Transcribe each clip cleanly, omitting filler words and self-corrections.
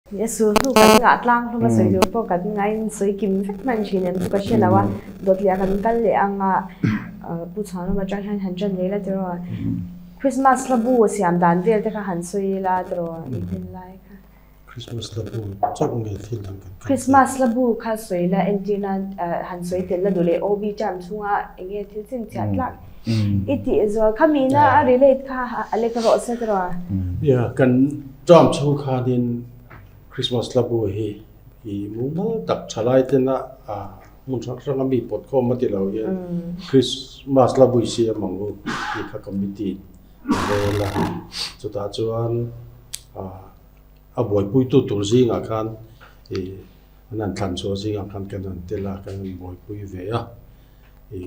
A sulhnu kan ngah tlang hlawm a sawi tur pawh kan ngaiin sawi kim vek hman thin em chu ka hre lo a, dawtliah kan kal leh ang a, Pu Chhuanawm atang hian han ṭan leh ila tiraw? Christmas hla bu siam dan vel te kha han sawi ila tiraw i hmin lai kha. Christmas hla bu chauh nge thil dang kan kal tel? Christmas hla bu kha sawi la entir nan han sawi tel la duh leh OB term chhunga eng nge thil chhinchhiah tlak i tih zual kha mina a relate kha a lek rawh se tiraw? Yeah, kan term chhung khanin Christmas hla bu hi i mumal tak thalai tena hmun hrang hranga mi pawt khawm a ti lo hian Christmas hla bu i siam ang u tih kha committee a rel a, chutah chuan a buaipuitu tur zingah khan i an han thlan chhuah zingah khan kan han tel a, kan han buaipui ve a, i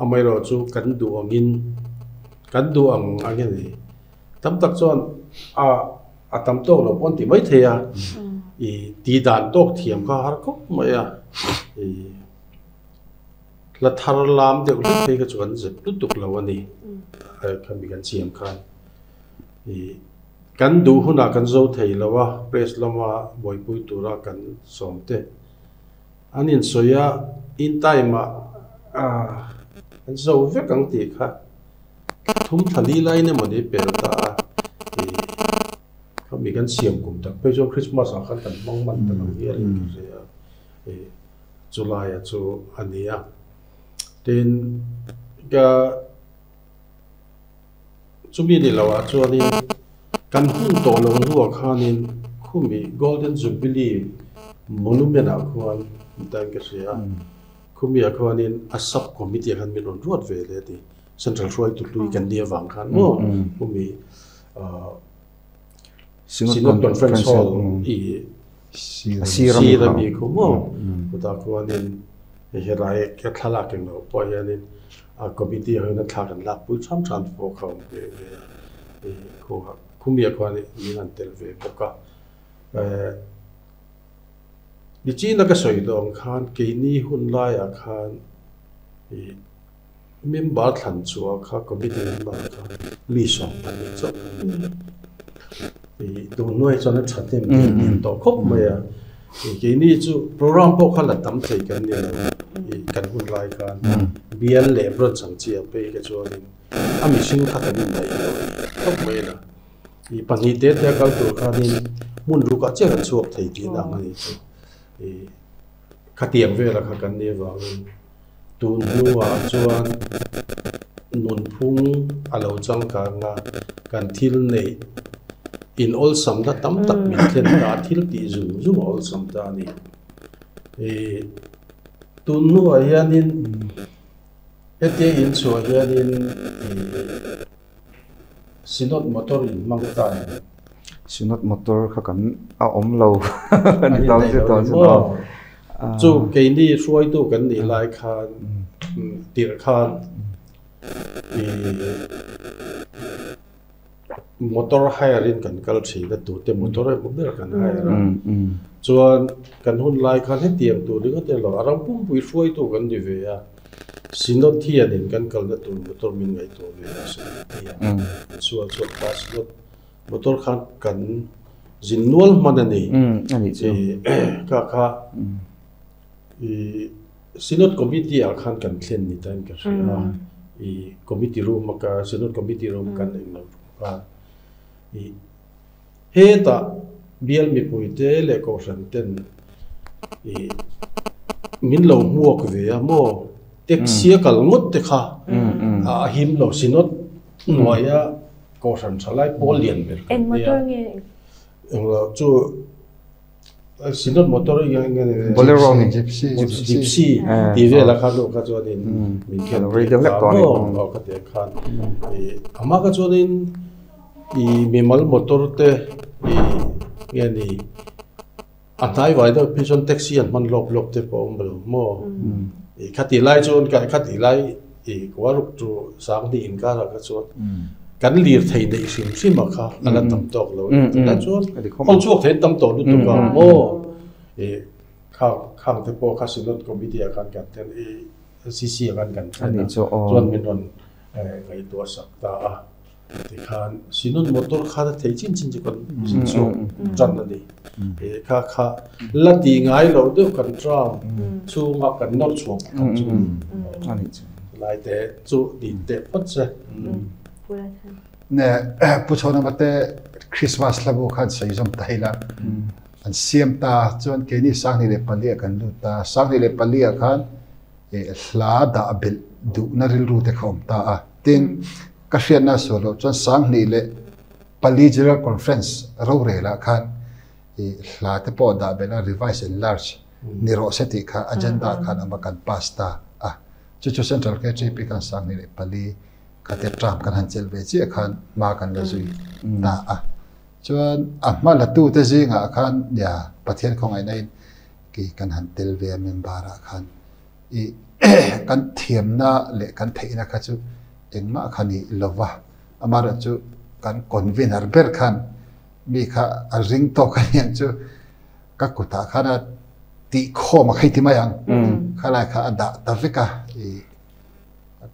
amaherawh chu kan duh angin kan duh ang ang a ni. Tam tak chuan a a tam tawk lo pawh an ti mai thei a, i tih dan tawk thiam kha a har khawp mai a, i hla thar lam deuh hlek phei kha chu kan zep lutuk lo a ni, khami kan siam khan i kan duh hunah kan zo thei lo a, press lama buaipui tura kan sawm te an insawi a, in time ah an zo vek ang tih kha. Thum thla li laiin emaw ni pel ta a, ih khami kan siam kum tak phei chuan Christmas ah khan kan hmang hman ta lo hial in ka hria a, ih chulai a chu a ni a. Tin, ka chumi ni loh ah chuanin kan hun tawh lo hnuah khanin khumi Golden Jubilee Monument ah khuan tain ka hria a, khumi ah khuanin a sub committee ah khan min rawn ruat ve leh a ti. Central hruaitu hlui kan nih avang khan maw humi Synod Conference Hall i sir ami khu maw chutah khuanin helai ka thlalak eng loh pawh hianin a committee ho hian a thla kan lakpui ṭham ṭham te pawh kha a awm ve ve a, khumi ah khuan min han tel ve bawk a. Nichina ka sawi tawh ang khan keini hun laiah khan ih. Member thlan chhuah kha committee member kha mi 12 chauh an ni a. Ih tun hnuai chuan a tha hnem tih an hnem tawh khawp mai a. Ih keini chu program pawh kha la tam thei kan ni lo. Ih kan hun lai khan bial leh branch ang chi ah phei kha chuanin a mihring kha kan indaih lo khawp mai a. Ih pahnih te te a kal tur khanin hmun rukah chiah kan chhuak thei tih dan a ni chu. Ih khatiang velah kha kan nih avangin. Tun hnuah chuan nunphung a lo changkang a, kan thil neih in awlsamna tam tak min thlen ta a, thil tih zung zung a awlsam ta a ni. Ih tun hnuah hianin hetia inchhuah hianin ih Synod motor in hmang ta em? Synod motor kha kan a awm lo. An in nei lo ni maw? Chu keini hruaitu kan nih lai khan tirh khan motor hire in kan kal thin a, tute motor emaw ber kan hire a. Chuan kan hun lai khan hetiang tur ringawt eng lo, a ram pumpui hruaitu kan ni ve a. Synod hianin kan kalna tur motor min ngaihtuah ve a Synod hian an sual chhuak ta Synod motor khan kan zin nual hman a ni kha kha i Synod committee ah khan kan thlen ni ta in ka hria a i committee room a ka Synod committee room kan englo khan i Hetah bial mipuite leh kohhran ten ih min lo hmuak ve a maw? Taxi a kal ngawt te kha a him lo Synod hnuaia kohhran tha lai pawl lian ber kan nia. Englo chu Synod motor hi eng nge ni ve? Bolero ni. Gypsy. Gypsy tih vel a kha nu kha chuanin min khen tir ta maw? Aw khatiang khan ih amah kha chuanin Ih mimal motor te ih nge ni a hnai vai deuh phei chuan taxi an hman lawk lawk te pawh a awm lo maw? Ih khatih lai chuan ka khatih lai ih kua ruk chu sanghnih inkarah kha chuan kan lir thei neih hrim hrim a kha a la tam tawk lo a ni. Tunah chuan ho chhuak thei an tam tawh lutuk a maw? Ih khang khang te pawh kha Synod Committee ah khan kan tel ih CC ah khan kan thlen a chuan min rawn ngaihtuah sak ta a. Tikhan Synod motor khan a theih chin chin chu kan zin chhuak tan a ni. Kha kha la ti ngai lo deuh kan term chhunga kan nawr chhuak pakhat chu a ni. Chulai te chu din teh phawt se. Ne Pu Chhawnama te Christmas hla bu khan sawi zawm ta ila an siam ta chuan keini 2004 ah kan lut ta. 2004 ah khan hla dah belh duhna rilru te kha awm ta a. Tin, ka hriatna sual loh chuan 2004 General Conference rorelah khan hla te pawh dah belh a, revise enlarge ni rawh se tih kha agenda ah khan awm a, kan pass ta a. Chu chu Central KTP khan 2004 kha te term kan han chelh ve chiah khan hma kan la zui ta a. Chuan a hma la tu te zingah khan nia Pathian khawngaihna in kei kan han tel ve a member ah khan i kan thiamna leh kan theihna kha chu engmah kha ni lova, amaherawh chu kan convener ber khan mi kha a ring tawk a niang chu ka kutah khan a tih khawm a khai ti mai ang, khalai kha a dah ta vek a, i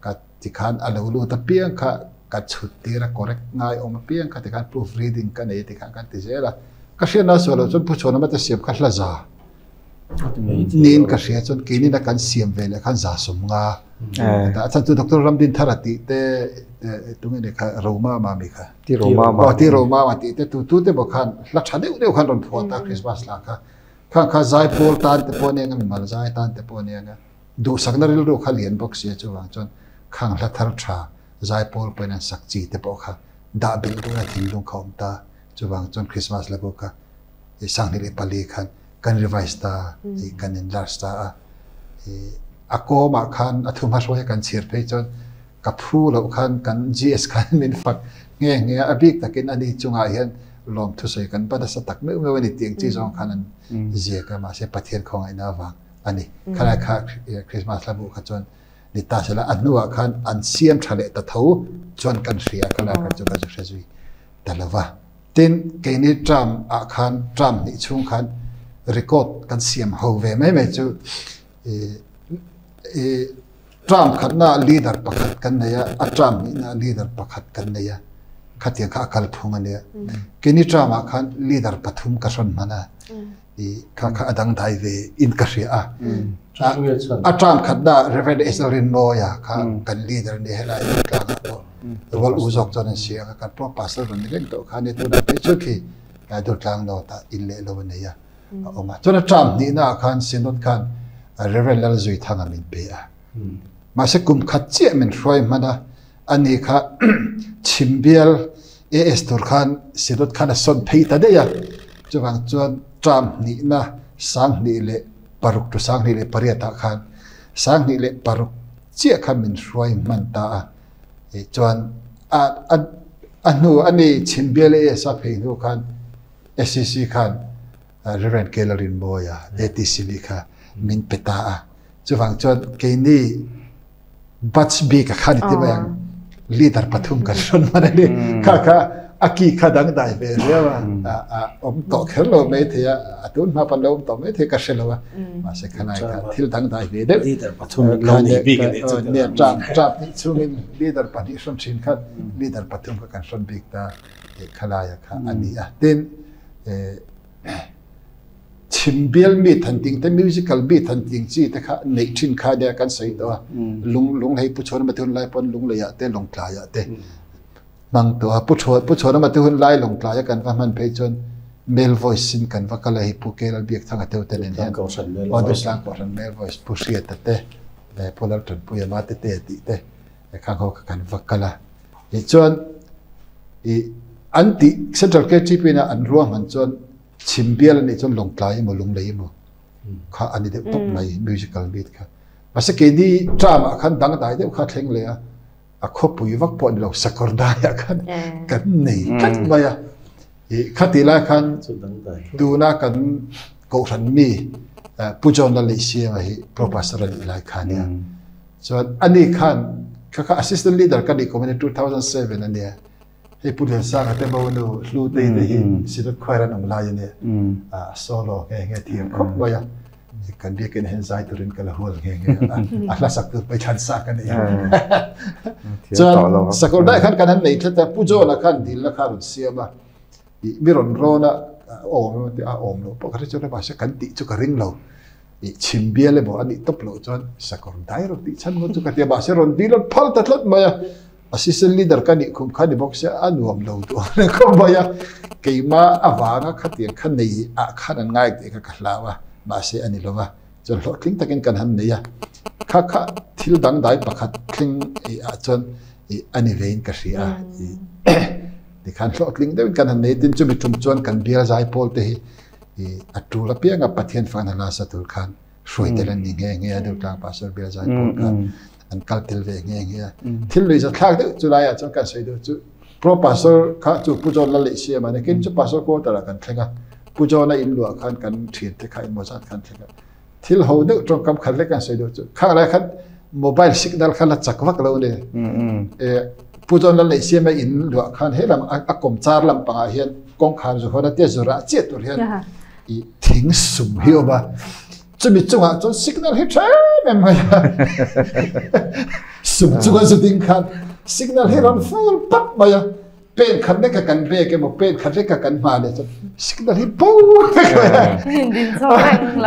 ka tikhan a lo lut apiang kha ka chhut tir a correct ngai awm apiang kha tikhan proof reading ka nei tikhan kan ti zel a, ka hriatna sual loh chuan Pu Chhuanama te siam kha hla za niin ka hria chuan keinin a kan siam ve leh khan za 50 a chhan chu Doctor Ramdinthara tih te tunge ni kha Roma mami kha Ti Roma mami Ti Roma mami tih te tu tu te bawk khan hla tha deuh deuh khan rawn phuah ta Christmas hla kha khang kha zai pawl tan te pawh nia nga mimal zai tan te pawh nia nga duhsakna rilru kha lian bawk sia chuvang chuan khang hla thar tha zai pawl pawhin an sak chi te pawh kha dah belh duhna thinlung kha awm ta chuvang chuan Christmas hla pawh kha i 2004 khan kan revise ta i kan enlarge ta a i a kawmah khan a thu hmahruai kan chhir phei chuan ka phu loh khan kan GS khan min fak nghe nghe a bik takin ani chungah hian lawm thusawi kan va nasa tak meuh meuh a ni tih ang chi zawng khan an ziak a mahse Pathian khawngaihna avang a ni. Khalai kha Christmas hla bu kha chuan ni ta sela a hnuah khan an siam tha leh ta tho chuan kan hria khalai kha chu ka zu hre zui ta lova. Tin, keini term ah khan term hnih chhung khan record kan siam ho ve mai mai chu i term khatna leader pakhat kan nei a, a term hnihna leader pakhat kan nei a, khatiang kha a kal phung a nia. Keini term ah khan leader pathum ka hrawn hman a, i kha kha a dangdai ve in ka hria a. A term khatna Reverend S. L. Rinmawia kha kan leader a ni helai tlangah pawh rual u zawk chuan an siam a, kan pro pastor rawn ni reng tawh kha nia tunah phei chu khi Durtlang North ah in leh lo a nei a, a awm a. Chuan a term hnihna ah khan Synod khan Reverend Lalzuithanga min pe a. Mahse kum khat chiah min hruai hman a, ani kha chhimbial AS tur khan Synod khan a sawn phei ta daih a. Chuvang chuan term hnihna 2006 to 2008 ah khan 2006 chiah kha min hruai hman ta a. Chuan a a hnu ani chhimbial AS a phei hnu khan SCC khan Reverend Kela Rinmawia ATC nih kha min pe ta a. Chuvang chuan keini batch bik a khan ti mai ang leader pathum kan hrawn hman a ni. Kha kha a ki kha dang dai ve riau a, a awm tawh kher lo mai thei a, a tun hma pawn lo awm tawh mai thei ka hre lo a. Mahse khalai kha thil dang dai ve deuh. Leader pathum lo nei bik a nih chu. Nia tap tap nih chungin leader pahnih hrawn thin khan leader pathum kha kan hrawn bik ta khalaia kha a ni a. Tin, Chhimbial mi thanting te musical mi thanting chi te kha neih thin kha nia kan sawi tawh a, lung lung hei Pu Chhuanama te hun lai pawn Lunglei ah te Lawngtlai ah te hmang tawh a, Pu Chhuan Pu Chhuanama te hun lai Lawngtlai a kan va hman phei chuan male voice in kan va kal a hei Pu Kelal Biakthanga te hotel in hian aw Durtlang Kohhran male voice Pu Hriata te leh Pu Laltanpuia Mate te tih te khang ho kha kan va kal a, tichuan ih an tih Central KTP in a an ruahman chuan Chhimbial a nih chuan Lawngtlai emaw Lunglei emaw kha a ni deuh tawp mai musical beat kha. Mahse keini term ah khan dangdai deuh kha a thleng leh a, a khawpui vak pawh a ni lo sakawr daiah khan kan nei tlat mai a. Ih khatih lai khan tuna kan kohhran mi Pu John Lalneihsiama hi Pro Pastor a nih lai kha a nia. Chuan ani khan kha kha assistant leader ka nih kum a ni 2007 a nia. Hei Pu Liansanga te bo nu Hlutei te hi Synod Choir an awm lai a nia. A solo nghe nghe thiam khawp mai a. Kan biakin hian zai turin ka la hual nghe nghe a, a hla sak tur paithlan sa ka nei a. Chuan sakawr daih khan kan han nei tlat a, Pu John-a khan dilna kha a rawn siam a, ih mi rawn rawn a, awm emaw tih a awm loh pawh ka hre chuan mahse kan tih chu ka ring lo. Ih chhim bial emaw a nih tawp loh chuan sakawr dai rawn tih chhan ngawt chu ka ti a, mahse rawn dil a phal ta tlat mai a. Assistant leader ka nih khum kha ni bawk sia a nuam lo duh ang reng khawp mai a, keimah avanga khatiang kha nei ah khan an ngai tih kha ka hlau a, mahse a ni lo va, chuan hlawhtling takin kan han nei a, kha kha thil dangdai pakhat thleng ah chuan ih a ni vein ka hria a, ih tikhan hlawhtling deuhin kan han nei tin chumi tum chuan kan bial zaipawl te hi ih a tul apianga Pathian fakna hla sa tur khan hruai tel an ni nghe nghe a, Durtlang Pastor bial zaipawl khan an kal tel ve nghe nghe a. Thil lui zathlak deuh chu laiah chuan kan sawi deuh chu Pro Pastor kha chu Pu John la leh siam a ni. Kin chu Pastor quarter ah kan thleng a, Pu John a in luah khan kan thian te kha engmaw zat khan thleng a. Thil ho deuh tawngkam khat lek kan sawi deuh chu khang lai khan mobile signal kha la chak vak lo ni. Pu John la leh siam a in luah khan he lam a kawm char lam pangah hian kawngkhar zu hawn a tia zu rah chiah tur hian i thing sum hi awm a. Chumi chungah chuan signal hi tha em em mai a. Sum chunga zu ding khan signal hi rawn full pap mai a. Pen khat leka kan bek emaw pen khat leka kan hma leh chuan signal hi bo vek mai a.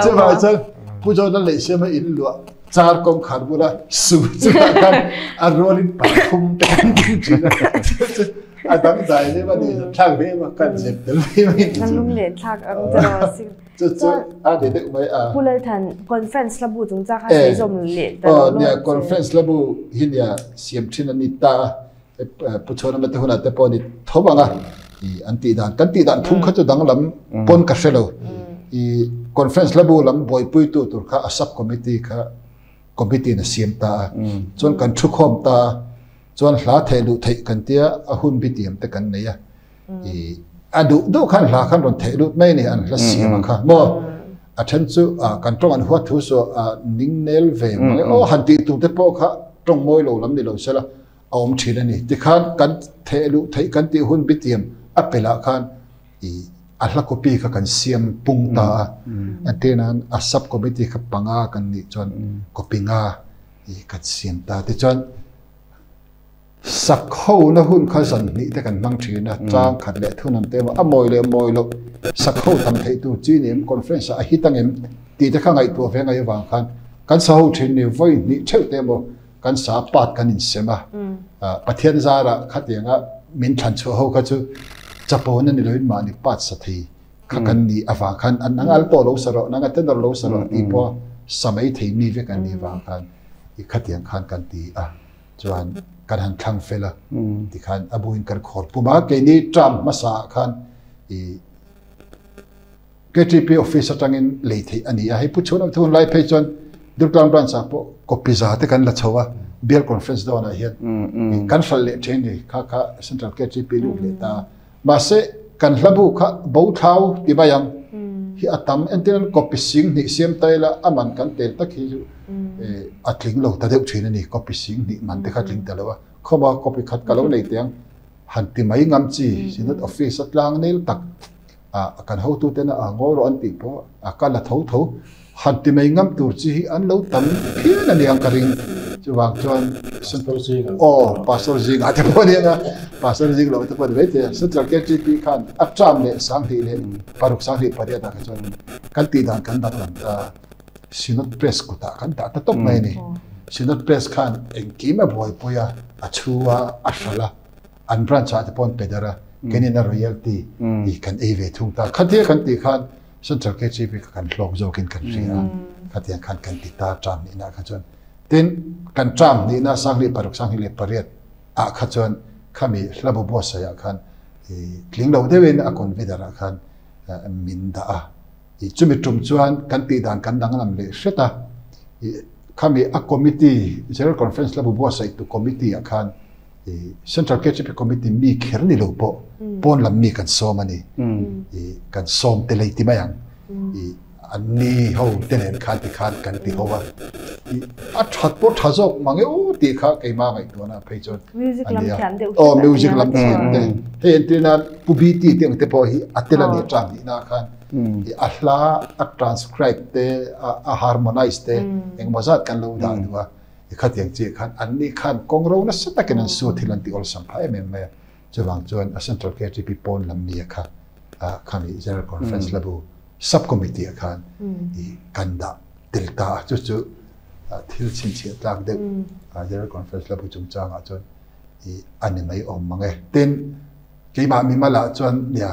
Chuvang chuan Pu John-a leh siama in luah char kawngkhar bula sum chungah khan a rualin pathum te kan ding thin a. A dangdai lem a ni, thlak ve emaw kan zep tel ve mai. Kan lung leh thlak ang tiraw. Chu chu a ni deuh mai a. Pu Lalthan, conference la bu chungchang kha sawi zawm leh ta lo lo. Nia, conference la bu hi nia siam thin a ni ta a. Pu Chhuanama te hunah te pawh ni tho ang a. An tih dan, kan tih dan phung kha chu danglam pawn ka hre lo. I conference la bu lam buaipuitu tur kha a sub committee kha committee in a siam ta a. Chuan kan thukhawm ta a. Chuan hla theh luh theih kan tia a hun bi tiam te kan nei a. I a duh duh khan hla khan rawn theih lut mai a ni an hla siam a kha maw a then chu kan tawng an huat thu saw a ning nel ve mang e aw han tih tur te pawh kha tawng mawi lo lam ni lo sela a awm thin a ni tikhan kan theh luh theih kan tih hun bitiam a pelah khan i a hla copy kha kan siam pung ta a entirnan a sub committee kha panga kan nih chuan copy nga i kan siam ta tichuan Sak ho na hun kha zan hnih te kan hmang thin a, chang khat leh thun an te emaw a mawi leh mawi loh sak ho tam theih tur chi ni em, conference ah a hit ang em tih te kha ngaihtuah ve ngai avang khan kan sa ho thin ni vawi hnih theuh te emaw kan sa part kan insem a, Pathian zarah khatianga min thlan chhuah ho kha chu chapona ni loin mahni part sa thei kha kan nih avang khan an ang al pawh lo sa rawh, nang a tenor lo sa rawh tih pawh sa mai thei mi vek an nih avang khan i khatiang khan kan ti a. Chuan kan han thlang fel a, tikhan a buin kan khawr pum a, keini term hmasa ah khan i KTP office atangin lei theih a ni a, hei Pu Chhunam thun lai phei chuan Durtlang branch ah pawh copy za te kan la chho a, bial conference dawnah hian kan hralh leh then ni kha kha Central KTP lut leh ta. Mahse kan hla bu kha bo thlau ti mai ang hi a tam entir an copy sing hnih siam ta ila a man kan tel tak hi chu a tling lo ta deuh thin a ni copy sing hnih man te kha tling ta lo a khawma copy khat ka lo nei teh ang han ti mai ngam chi Synod office a tlang nel tak a kan hotu tena a ngawi rawh an tih pawh a kal a tho tho Han ti mai ngam tur chi hi an lo tam phian a niang ka ring. Chuvang chuan Pastor zing ah. Aw, Pastor zing ah te pawh a niang a, Pastor zing lo te pawh a ni maithei a. Central KTP khan a term leh sanghnih leh paruk sanghnih pariat ah kha chuan kan tih dan kan danglam ta Synod Press kutah kan dah ta tawp mai a ni. Synod Press khan engkim a buaipui a, a chhu a, a hralh a, an branch ah te pawh an pe darh a, keinin a royalty i kan ei ve thung ta. Khatia kan tih khan Central KGB kha kan hlawk zawkin kan hria a, khatiang khan kan ti ta term hnihna kha chuan. Tin, kan term hnihna sanghnih paruk sanghnih leh pariat ah kha chuan khami hlabu buatsaih ah khan i tling lo deuhin a convener ah khan min dah a. I chumi tum chuan kan tih dan kan danglam leh hret a. I khami a committee, General Conference hlabu buatsaih tu committee ah khan Central KHP Committee mi kher ni lo pawh pawn lam mi kan sawm a ni. Kan sawm te lei ti mai ang. An ni ho te nen khan ti khan kan ti ho a. A that pawh tha zawk mang e u. Ti kha keima ngaihtuahna phei chuan Music lam ania. Thiam deuh Aw hret a music nia lam thiam te. Hei entirna Pu BT te ang te pawh hi a tel a nih ṭang nihna khan a hla a transcribe te a harmonize te engemaw zat kan lo dah duh a. Khatiang chiah khan anni khan kawng ro nasa takin an su thil an ti awlsam phah em em mai a. Chuvang chuan a Central KTP pawn lam mi a kha khami General Conference la bu Sub Committee ah khan i kan dah tel ta a. Chu chu thil chhinchhiah tlak deuh General Conference la bu chungchangah chuan i a ni mai awm mang e. Tin, keimah mimal ah chuan nia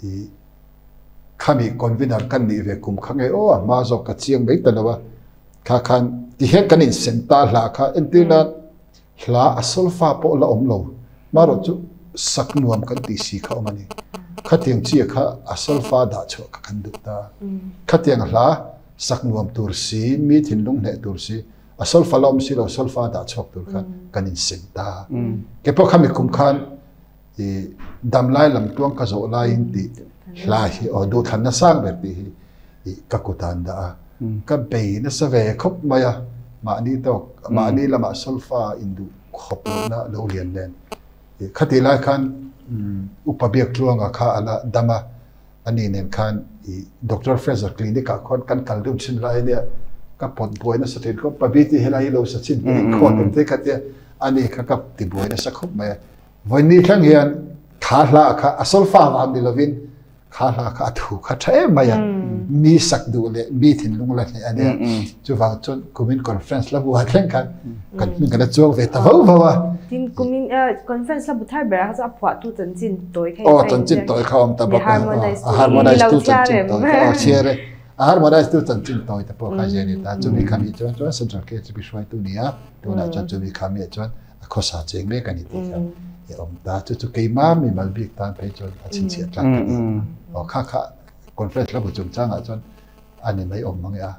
i khami convener kan nih ve kum kha nge aw a hma zawk ka chiang mai ta lo a. Kha khan tihian kan insem ta hla kha entir nan hla a solfa pawh la awm lo marawh chu sak nuam kan tih si kha awm a ni. Khatiang chia kha a solfa dah chhuah kha kan duh ta. Khatiang hla sak nuam tur si, mi thinlung hneh tur si, a solfa la awm si lo solfa dah chhuak tur khan kan insem ta. Keipawh khami kum khan i damlai lamtluang ka zawh laiin tih hla hi aw duhthlanna sang ber tih hi i ka kut ah an dah a, ka bei nasa ve khawp mai a, mahni tawk mahni lamah solfa induh khawp lohna lo lian nen i khatih lai khan Upa Biaktluanga kha a la dam a, ani nen khan i Doctor Fraser clinic ah khuan kan kal deuh thin lai ania, ka pawt buai nasa thin khawp, Pa Biti helai hi lo sa chin teh inkhawt em te kha tia ani kha ka ti buai nasa khawp mai a. Vawiin thleng hian kha hla kha a solfa vang ni lovin kha hla kha a thu kha tha em mai a, mi sak duh leh mi thinlung la hneh a nia. Chuvang chuan kumin conference la buai thleng khan kan hming kan la chuang ve ta vau vau a. Tin kumin conference la bu thar berah kha chuan a phuahtu chanchin tawi kha Aw chanchin tawi kha a awm ta bawk a, a harmonize tu chanchin tawi kha aw chhiar e. A harmonize tu chanchin tawi te pawh kha zia ni ta. Chumi kha mi chuan chuan Central KHB hruaitu ni a, tunah chuan chumi kha mi ah chuan a khawsa cheng mek a ni tih kha i awm ta. Chu chu keimah mimal bik tan phei chuan a chhinchhiah tlak ka ni. Aw kha kha conference la bu chungchangah chuan a ni mai awm mang e a.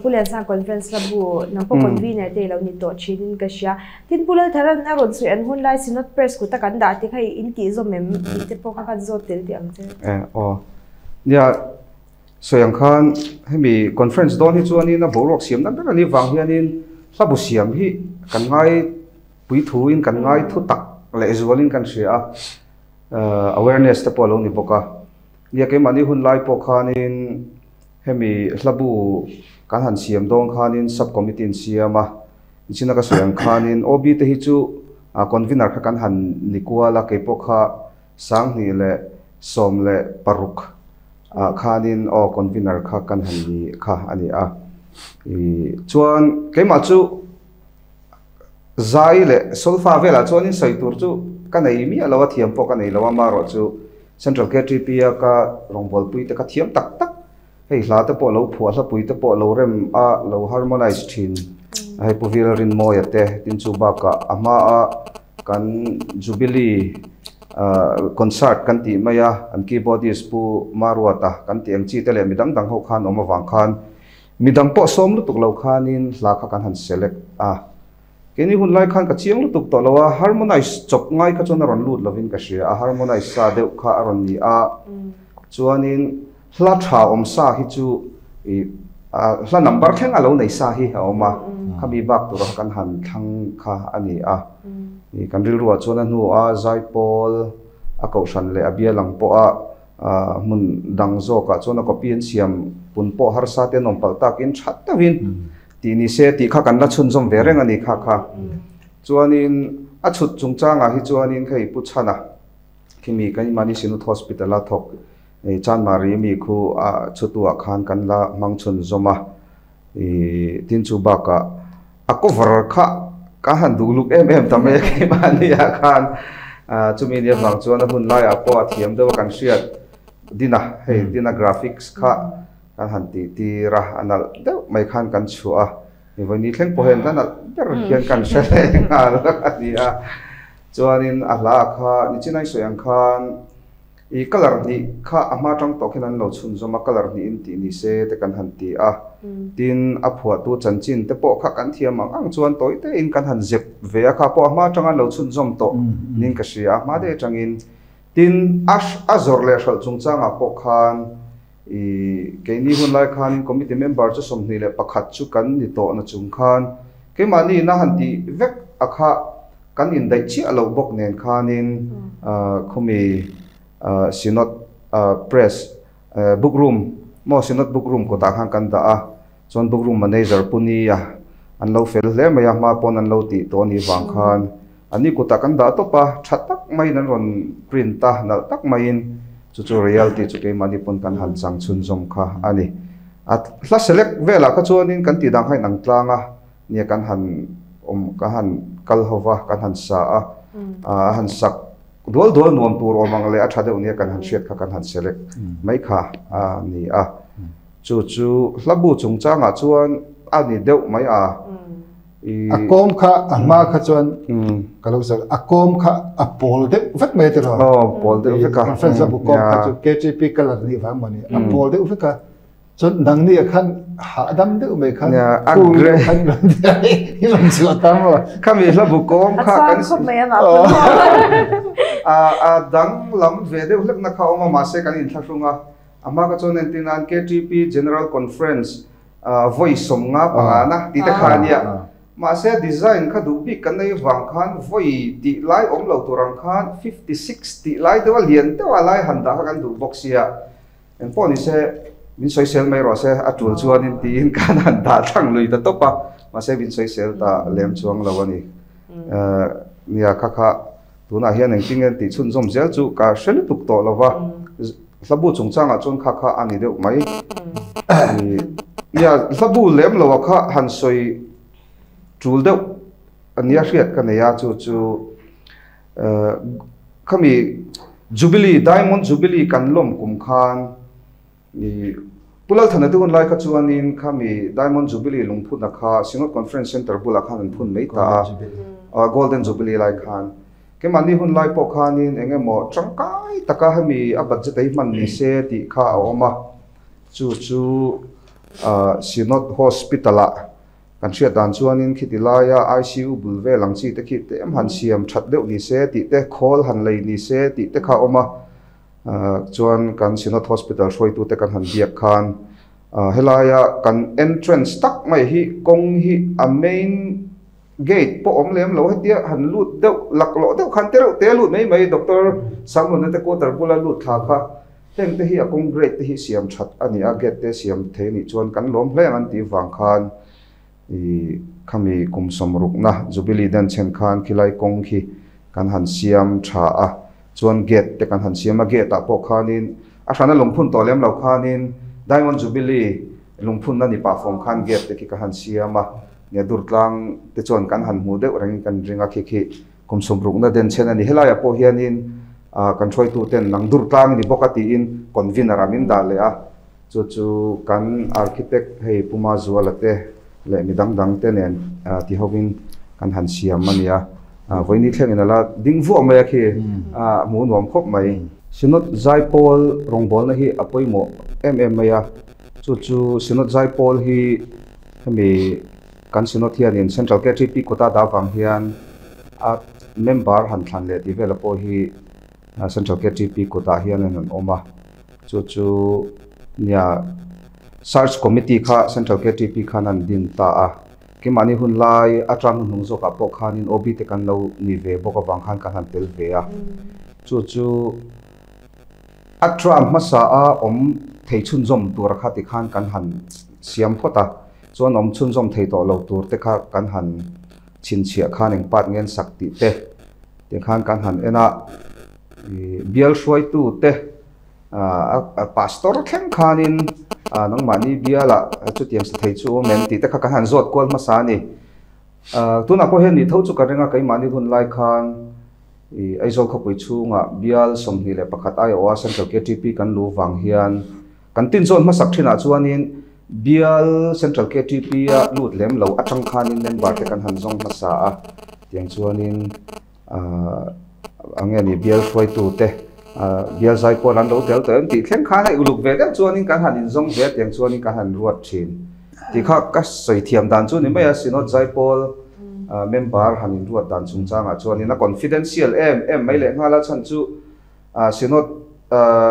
Pu Liansang conference la bu nang pawh convener te i lo ni tawh thinin ka hria. Tin Pu Laltharan a rawn sawi an hun lai Synod Press kuta kan dah te kha i in tih zawm em tih te pawh kha kan zawt tel teh ang che. Aw nia Sawi ang khan hemi conference dawn hi chuanin a boruak siamna ber a nih vang hianin hla bu siam hi kan ngai pui thuin kan ngai thu tak leh zualin kan hria a, awareness te pawh a lo ni bawk a. Nia keimahni hun lai pawh khanin hemi hla bu kan han siam dawn khanin sub committee an siam a, nichina ka sawi ang khanin OB te hi chu convener kha kan han ni kual a, keipawh kha 2016 ah khanin aw convener kha kan han ni kha a ni a. Ih chuan keimah chu zai leh solfa velah chuanin sawi tur chu ka nei miah lo a, thiam pawh ka nei lo a, amaherawh chu Central KTP a ka rawngbawlpui te kha thiam tak tak hei hla te pawh lo phuah hlapui te pawh lo rem a lo harmonize thin hei Pu Vil Rinmawia te tin chu bakah a hmaa kan Jubilee concert kan tih mai a an keyboardist Pu Maruata kan tih ang chi te leh midang dang ho khan awm avang khan midang pawh sawm lutuk lo khanin hla kha kan han select a keini hun lai khan ka chiang lutuk tawh lo a harmonize chawp ngai kha chuan a rawn lut lovin ka hria a harmonize sa deuh kha a rawn ni a chuanin Hla tha awm sa hi chu i hla number thleng a lo nei sa hi a awm a, khami bak tura kan han thlang kha a ni a. I kan rilruah chuan a hnu a Zaipawl a kohhran leh a bial ang pawha hmun dang zawkah chuan a copy an siam pun pawh harsa te an awm palh takin tha deuhin tih ni se tih kha kan la chhunzawm ve reng a ni kha kha. Chuanin a chhut chungchangah hi chuanin hei Pu Chhana khimi kan Imani Synod Hospital a thawk Hei Chanmari mi khu a chhutuah khan kan la hmang chhun zawm a, ih tin chu bakah a cover kha ka han duh luk em em ta mai a keimahniah khan chumi nia vang chuan a hun laiah pawh a thiam deuh a kan hriat Dina hei Dina graphics kha kan han tih tir a, a nalh deuh mai khan kan chhuah a, mi vawiin thleng pawh hian la nalh ber hian kan hre leh nghal a ni a, chuanin a hla kha nichinai sawi ang khan. I colour hnih kha a hma tang tawh khian an lo chhunzawm a, colour hnih in tih ni se te kan han ti a. Tin, a phuahtu chanchin te pawh kha kan thiam ang ang chuan tawi tein kan han zep ve a, kha pawh a hma tanga an lo chhunzawm tawh niin ka hria a, hma deuh atangin. Tin, a a zawrh leh hralh chungchangah pawh khan i keini hun lai khanin committee member chu 21 chu kan ni tawh na chung khan Keimahni na han tih vek a kha kan indaih chiah loh bawk nen khanin khumi Synod Press Book Room maw Synod Book Room kawtah khan kan dah a, chuan Book Room Manager Pu Nia an lo fel hle mai a, hma pawn an lo tih tawh a nih vang khan ani kutah kan dah tawp a, tha tak maiin an rawn print a, nalh tak maiin chu chu royalty chu keimahni pawn kan han chang chhunzawm kha a ni. A hla select velah kha chuanin kan tih dan kha inang tlang a, nia kan han awm kan han kal ho va, kan han sa a, a han sak dual dual nuam tur awm ang leh a tha deuh nia kan han hriat kha kan han select mai kha a ni a. Chu chu hla bu chungchangah chuan a ni deuh mai a. A kawm kha a hma kha chuan ka lo sawi a kawm kha a pawl deuh vek mai tiraw? Aw pawl deuh vek a. Conference hla bu kawm kha chu KTP colour nih vang maw ni a pawl deuh vek a. Chuan nangni ah khan hahdam deuh mai khan cool deuh khan i rawn chhuah ta maw? Khami hla bu kawm kha kan A chuang khawp mai a mah pawh. A danglam ve deuh hlek na kha a awm a mahse kan inthlahrung a. A hma kha chuan entir nan KTP General Conference Vawi sawmnga pangana tih te kha a nia. Mahse design kha duh bik kan nei vang khan vawi tih lai awm lo tur ang khan 56 tih lai deuha lian deuha lai han dah kha kan duh bawk sia. Eng pawh ni se min sawisel mai rawh se a tul chuanin tiin khan han dah thlang lui ta tawp a. Mahse min sawisel ta lem chuang lo a ni. Nia kha kha tunah hian engtin nge tih chhunzawm zel chu ka hre lutuk tawh lo va. Hlabu chungchangah chuan kha kha a ni deuh mai. Nia, hlabu lem lo a kha han sawi tul deuh a nia hriat ka nei a, chu chu khami Jubilee, Diamond Jubilee kan lawm kum khan Pu Lalthana te hun lai kha chuanin khami Diamond Jubilee lungphunna kha Synod Conference Centre bulah khan an phun mai ta a, Golden Jubilee lai khan. Keimahni hun lai pawh khanin eng emaw tangkai taka hemi a budget ei hman ni se tih kha a awm a, chu chu Synod Hospital-ah kan hriat dan chuanin khiti laia ICU bul vel ang chi te khi tlem han siam that deuh ni se tih te, khawl han lei ni se tih te kha a awm a. Chuan kan Synod Hospital hruaitute kan han biak khan helaia kan entrance tak mai hi kawng hi a main Gate pawh awm lem lo hetia han lut deuh laklawh deuh khan te reuh te a lut mai mai Doctor Sangluna te quarter bula lut thla kha heng te hi a kawng grade te hi siam that a ni a gate te siam thei a nih chuan kan lawm hle ang an tih vang khan ih khami kum sawmrukna Jubilee den chhen khan khilai kawng khi kan han siam tha a chuan gate te kan han siam a gate ah pawh khanin a hrana lungphun tawh lem lo khanin Diamond Jubilee lungphunna ni pah fawm khan gate te khi ka han siam a. Nia Durtlang te chuan kan han hmu deuh rengin kan ring a, khi khi kum sawmrukna den chhen a ni. Helaiah pawh hianin kan hruaituten nang Durtlang i ni bawk a tiin convener ah min dah leh a, chu chu kan architect hei Puma Zuala te leh mi dang dang te nen ti hovin kan han siam a nia. Vawiini thlengin a la ding vuah mai a khi, hmuh nuam khawp mai. Synod Zaipawl rawngbawlna hi a pawimawh em em mai a, chu chu Synod Zaipawl hi Hemi kan Synod hianin Central KTP quota dah avang hian a member han thlan leh tih vela pawh hi Central KTP quota hian an rawn awm a. Chu chu nia Search Committee kha Central KTP khan an din ta a. Keimahni hun lai atang hnung zawkah pawh khanin OB te kan lo ni ve bawk avang khan kan han tel ve a. Chu chu A tram hmasa a awm thei chhunzawm tur kha tikhan kan han siam phawt a, chuan awm chhunzawm thei tawh lo tur te kha kan han chhinchhiah khan eng part nge an sak tih te tikhan kan han en a, ih bial hruaitu te ah pastor thleng khanin ah nangmahni bialah chutiang sa thei chu awm em tih te kha kan han zawt kual hmasa a ni. Ah tunah pawh hian nih tho chu ka ring a keimahni hun lai khan. I Aizawl khawpui chhungah bial 21 aiawha Central KTP kan lu vang hian kan tin zawn hmasak thinah chuanin bial Central KTP a lut lem lo atang khanin member te kan han zawng hmasa a, tiang chuanin a nge ni bial hruaitu te bial zai pawn an lo tel tawh em tih thleng khan hei uluk ve deuh chuanin kan han inzawng ve a, tiang chuanin kan han ruat thin tih kha ka sawi thiam dan chu ni mai a, Synod Zaipawl. Member han inruat dan chungchangah chuanin a confidential em em mai leh nghal a chhan chu Synod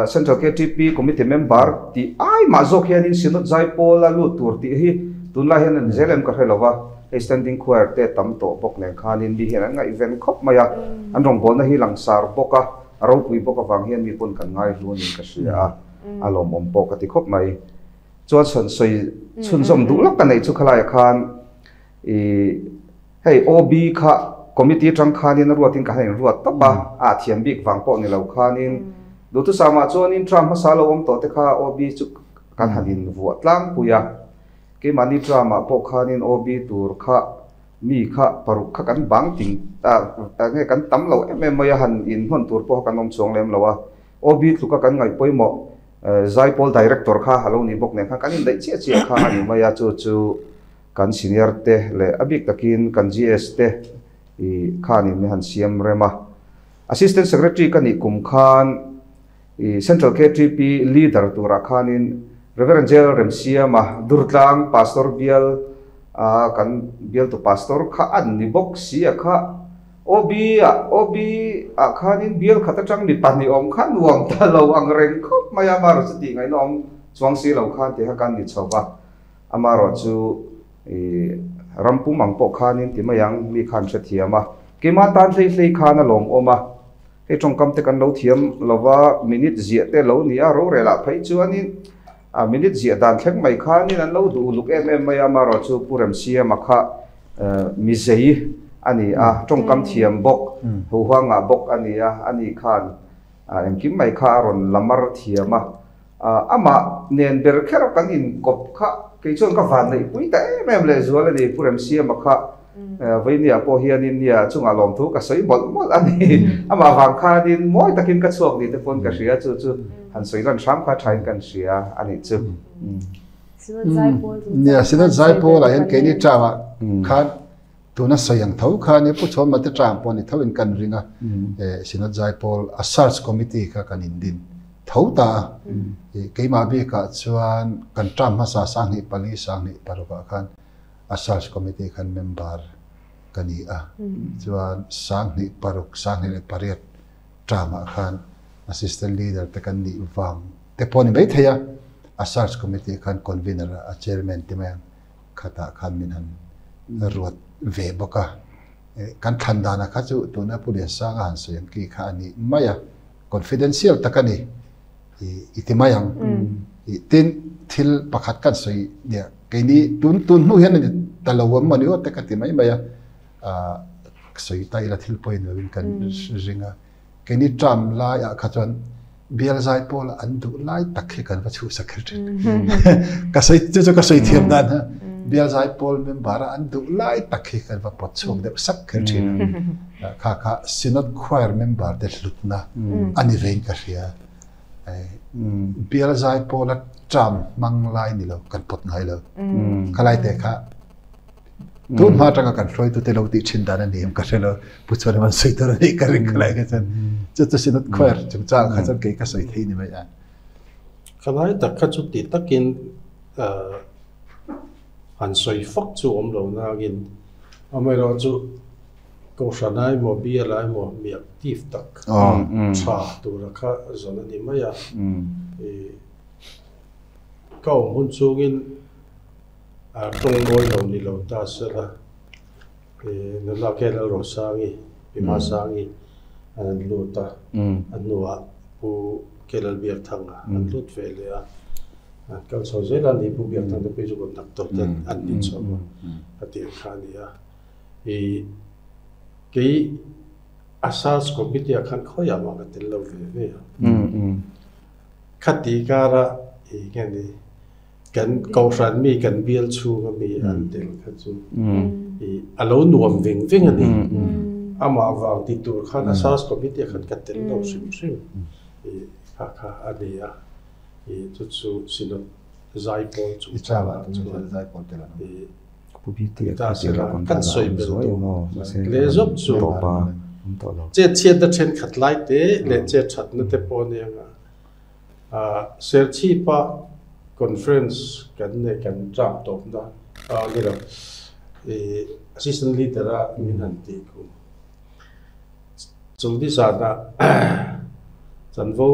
Central KTP Committee member tih ai mah zawk hianin Synod Zaipawl a lut tur tih hi tunlai hian a ni zel em ka hre lo va. Hei standing choir te tam tawh bawk nen khanin mi hian an ngaihven khawp mai a, an rawngbawlna hi langsar bawk a, a ropui bawk avang hian mi pawn kan ngaihlu a niin ka hria a, a lawmawm pawh ka ti khawp mai. Chuan sawn sawi chhunzawm duh lawk ka neih chu khalaiah khan i hei OB kha committee atang khanin a ruatin ka han inruat tawp a, a thiam bik vang pawh ni lo khanin duhthusam ah chuanin term hmasa lo awm tawh te kha OB chu kan han invuah tlangpui a, keimahni term ah pawh khanin OB tur kha mi kha paruk kha kan bang ting nge kan tam lo em em mai a, han inhnawn tur pawh kha kan awm chuang lem lo a, OB tluka kan ngaih pawimawh Zaipawl Director kha a lo ni bawk nen khan kan indaih chiah chiah kha a ni mai a, chu chu kan senior te leh a bik takin kan GS te i khanin min han siam rem a. Assistant Secretary ka nih kum khan i Central KTP Leader turah khanin Rev. Jl Remsiama Durtlang Pastor bial a kan bialtu Pastor kha an ni bawk si a kha. OB ah OB ah khanin bial khat atang mi pahnih awm kha nuam ta lo ang reng khawp mai a, amaherawh chu tih ngaihna awm chuang si lo khan tih kha kan ni chho va, amaherawh chu ih ram pum ang pawh khanin ti mai ang mi khan hrethiam a, keimah tan hlei hlei khan a lawmawm a, hei tawngkam te kan lo thiam lo va, minute ziah te lo ni a, rorel ah phei chuanin a minute ziah dan thleng mai khanin an lo duh uluk em em mai a, amaherawh chu Pu Remsiama kha Mizei a ni a, tawngkam thiam bawk, huhangah bawk a ni a, ani khan engkim mai kha a rawn la mar thiam a. Amah nen ber kher kan inkawp kha kei chuan ka van neihpui ta em em lehzual a ni, Pu Remsiama kha Vainia pawh hianin nia chungah lawmthu ka sawi mawlh mawlh a ni. Amah vang khanin mawi takin ka chhuak ni te pawn ka hria, chu chu han sawi lan hram kha thain kan hria a nih chu. Nia, Synod Zaipawl ah hian keini term ah khan tuna sawi ang tho kha nia Pu Chhuanma te term pawh ni tho in kan ring a, Synod Zaipawl a search committee kha kan in din tho ta a, keimah bik ah chuan kan term hmasa 24 26 ah khan a search committee khan member ka ni a, chuan 26 28 term ah khan assistant leader te kan nih vang te pawh ni mai thei a, a search committee khan convener a chairman te mai ang khatah khan min han ruat ve bawk a, kan thlan dana kha chu tuna Pu Liansanga han sawi ang ki kha a ni mai a, confidential tak a ni i ti mai ang. Tin, thil pakhat kan sawi nia keini tun tun hnu hian a ni ta lo ang mawni aw te ka ti mai mai a, sawi ta ila thil pawhin lovin kan ring a. Keini term laiah kha chuan bial zai pawl an duh lai tak hi kan va chhuhsak kher thin. Ka sawi chu chu ka sawi thiam dan ha. Bial zai pawl member a an duh lai tak hi kan va pawt chhuak deuh sak kher thin a. Kha kha Synod Choir member te hlutna a ni vein ka hria. Bial zai pawl a term hmang lai ni lo kan pawt ngai lo. Khalai te kha Tun hma atanga kan hruaitute lo tih thin dan a ni em ka hre lo, Pu Chhuan an sawi tur a nih ka ring khalai kha chuan chu chu Synod Choir chungchang kha chuan kei ka sawi thei ni mai a. Khalai tak kha chu ti takin han sawi fak chu awm lo nangin amaherawhchu Kohhran a emaw Bial a emaw mi active tak tha tura kha zawn a ni mai a. Ka awm hun chungin A tawng mawi lo ni lo ta sela, nula ke Lalrosangi, Pi Masangi an an lut a, a hnuah Pu Ke Lalbiakthanga an lut ve leh a, an kal chho zel a ni, Pu Biakthang te pawh chu conductor te an ni chho a, a tih ang kha a ni a. I kei a search committee ah khan khawiah mah ka tel lo ve ve a. Khati kara i nge ni Kan Kohhran mi kan bial chhunga mi an tel kha chu i a lo nuam veng veng a ni. Amah vang ti tur khan a SARS committee ah khan ka tel lo hrim hrim i kha kha a ni a. I chu chu Synod Zaipawl chungchangah chuan i ta sela kan sawi bel tur leh zawk chu chetchhiatna thenkhat lai te leh chethatna te pawh a nia nga. Serchhipa conference kan nei kan term tawpna a ni lo i assistant leader a min han tih kum chawlhni zanah chanvo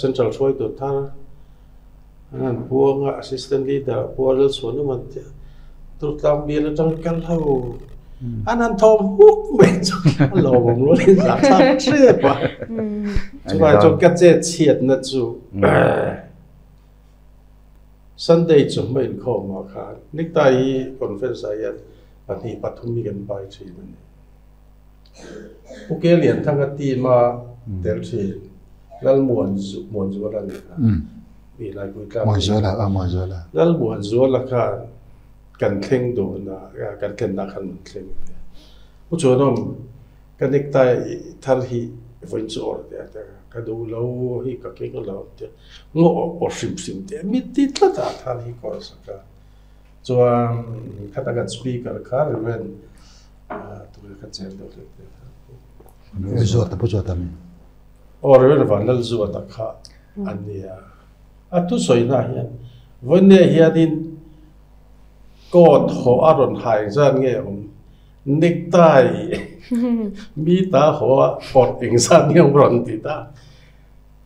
central hruaitu thar an han puang a assistant leader a pual chhuan awm an tia. Durtlang bial atang kal ho an han thawm huk mai chu a lawmawm rualin zahthlak tep a. Chuvang chuan ka chet chhiatna chu Sunday chu hma inkhawmah khan Niktai hi conference ah hian pahnih pathum hi kan pai thin a ni. Pu Ke Lianthanga team a tel thin Lalmuanzuala a ni kha. Mi Laipui tlang Muanzuala a Muanzuala. Lalmuanzuala khan kan thleng dawn a, kan thlenna khan min thleng ve. Pu Chuanawm, ka necktie thar hi vawiin chu awrh teh a ti a, ka duh lo hi ka keng lo a ti a, ngaw awrh hrim hrim teh mi ti tlat a thar hi ka awrh sak a. Chuan khata kan speaker kha Reverend tunge kha chen deuh hlek teh kha. Zuata pu Zuata mi. Aw Reverend Vanlalzuata kha a nia. A thusawi na hian vawiin hianin coat haw a rawn ha engzat nge awm necktie mi ta haw a awrh engzat nge awm rawn ti ta.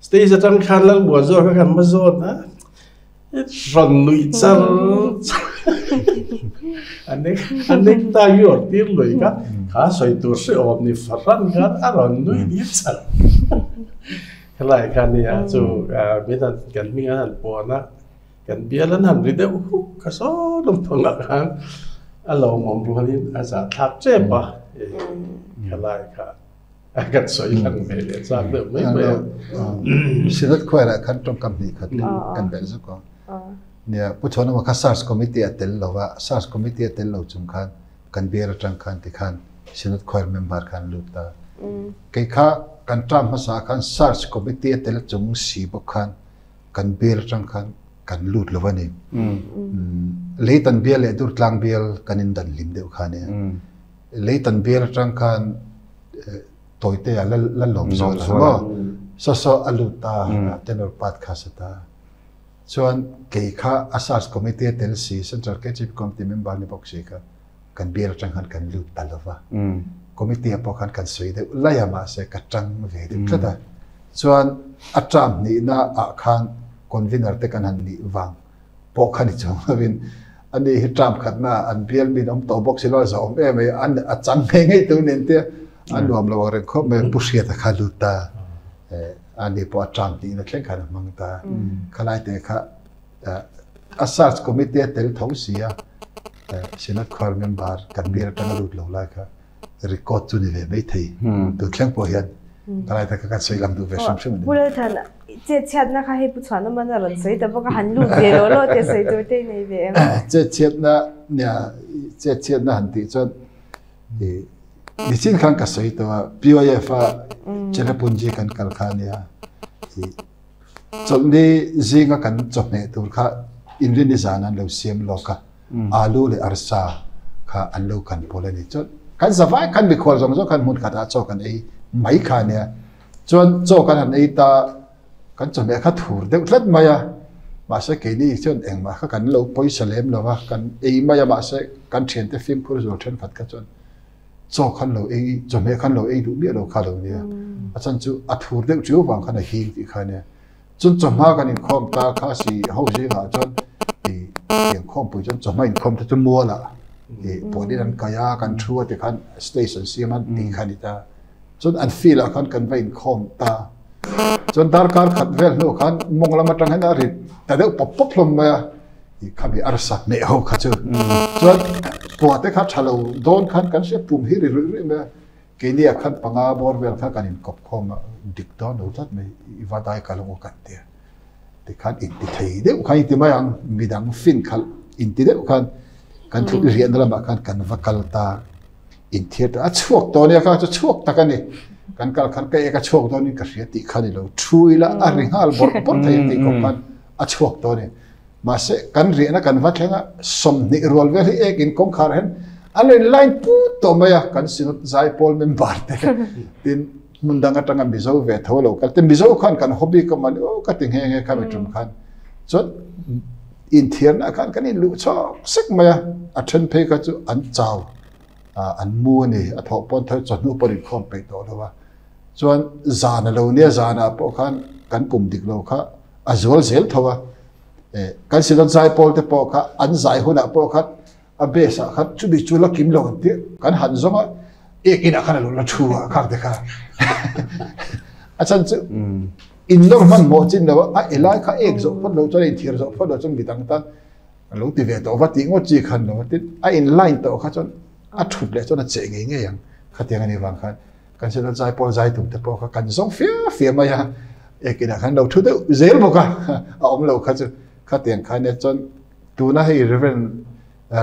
Stage atang khan Lalmuanzuala kha kan hma zawn a. Rawn nuih char char a necktie hi rawn tir lui kha kha sawi tur hrehawm ni fahran khan a rawn nui dir char helai kha nia chu min han kan hming an han puan a kan bial an han ri deuh huk kha saw lawm thawngah khan a lawmawm rualin a zahthlak tep a helai kha. A kan sawi lang ve leh chak deuh mai mai a. Synod Choir-ah khan tawngkam hnih khat kan belh zuk a. Nia, Pu Chhuanawma kha Search Committee a tel lo a, Search Committee a tel lo chung khan kan bial atang khan tikhan Synod Choir member khan lut ta. Kei kha kan term hmasa khan Search Committee a tel chung si bawk khan kan bial atang khan kan lut lo a ni. Leitan bial leh Durtlang bial kan indan hlim deuh kha nia. Leitan bial atang khan tawite a la lawm zual a maw saw saw a lut ta tenor part kha sa ta chuan kei kha a search committee a tel si central KGP committee member ni bawk si kha kan bial atang khan kan lut ta lova committee ah pawh khan kan sawi deuh lai a mahse ka tang ve deuh tlat a chuan a term hnihna ah khan convener te kan han nih vang pawh kha ni chuang lovin ani hi term khatna an bial min awm tawh bawk si lo a zah awm em mai an a chang ngei ngei tur nen te a nuam lo ang reng khawp mai pu hriata kha lut ta ani pawh a term tihna thleng khan a hmang ta khalai te kha a search committee a tel tho si a Senate choir member kan bial atanga lut lo lai kha record chu ni ve mai thei tu thleng pawh hian kalai taka kan sawi lang duh ve hrim hrim a ni. Pu Lalthan, chet chhiatna kha hei Pu Chhuanawman a rawn sawi ta bawk a, han lut ve lo lo teh sawi tur te i nei ve em? Chet chhiatna nia, chet chhiatna han tih chuan i nichin khan ka sawi tawh a, PYF a Cherrapunji kan kal kha nia i chawlhni zinga kan chawhmeh tur kha inrini zan an lo siam lawk a. Alu leh arsa kha an lo kan pawl a ni. Chuan kan zavai khan mikhual zawng zawng khan hmun khatah chaw kan ei mai kha a nia. Chuan chaw kan han ei ta, kan chawhmeh kha thur deuh tlat mai a. Mahse keini chuan engmah kha kan lo pawisa lem lo va, kan ei mai a mahse kan thiante fimkhur zual thenkhat kha chuan chaw khan lo ei, chawhmeh khan lo ei duh miah lo kha a lo nia. A chhan chu a thur deuh chiu vang khan a hing tih kha a nia. Chun chawhma kan inkhawm ta kha si ho zingah chuan i inkhawmpui chuan chawhma inkhawm te chu mualah i puanin an kai a, kan thu a tikhan stage an siam a tih kha a ni ta. Chuan an field ah khan kan va inkhawm ta. Chuan darkar khat vel hnu khan mawng lam atang hian a ri ta deuh pawp pawp hlawm mai a, i khami arsa hmeh ho kha chu. Chuan pua te kha tha lo dawn khan kan hria pum hi ri ruih ruih mai a. Keini ah khan panga bawr vel kha kan inkawp khawm a, dik dawn lo tlat mai, i va dai kal ang u kan ti a. Tikhan inti thei deuh khan inti mai ang, midang fin khalh inti deuh khan kan thut riahna lamah khan kan va kal ta, inthiar ta, a chhuak tawh ania kha chu chhuak tak a ni. Kan kal khan ka ek a chhuak dawnin ka hria tih kha ni lo, thu ila a ri nghal bawrh bawrh thei ang tih kawp khan a chhuak tawh a ni. Mahse, kan riahna kan va thleng a, 20 rual vel hi ek in kawngkhar hian an lo in line put tawh mai a, kan Synod Zaipawl member te tin hmun dang atanga Mizo ve tho lo kal te, Mizo khan kan hobby ka man aw ka ti nghe nghe kha mi tum khan chuan inthiarna khan kan in luh chhawk sek mai a, a then phei kha chu an chau an mu a ni, a thawh pawn tho chawhnu pawh an inkhawm peih tawh lo a, chuan zan a lo nia zanah pawh khan kan pum dik lo kha a zual zel tho a, kan Synod Zaipawl te pawh kha an zai hunah pawh khan A base ah khan chumi chu la kim lo an tih kan han zawng a, ek inah khan a lo la thu a khak te kha. A chhan chu in nawr hmanhmawh chin lo a, a elai kha ek zawh phawt lo chuan a inthiar zawh phawt lo chuan midang tan a lo ti ve tawh va tih ngawt chi khan lo a, tin a in line tawh kha chuan a thut leh chuan a cheh ngei ngei ang khatiang a nih vang khan kan Synod zaipawl zai tum te pawh kha kan zawng fia fia mai a, ek inah khan lo thu deuh zel bawk a, a awm lo kha chu khatiang khan nia chuan Tuna hei Rev.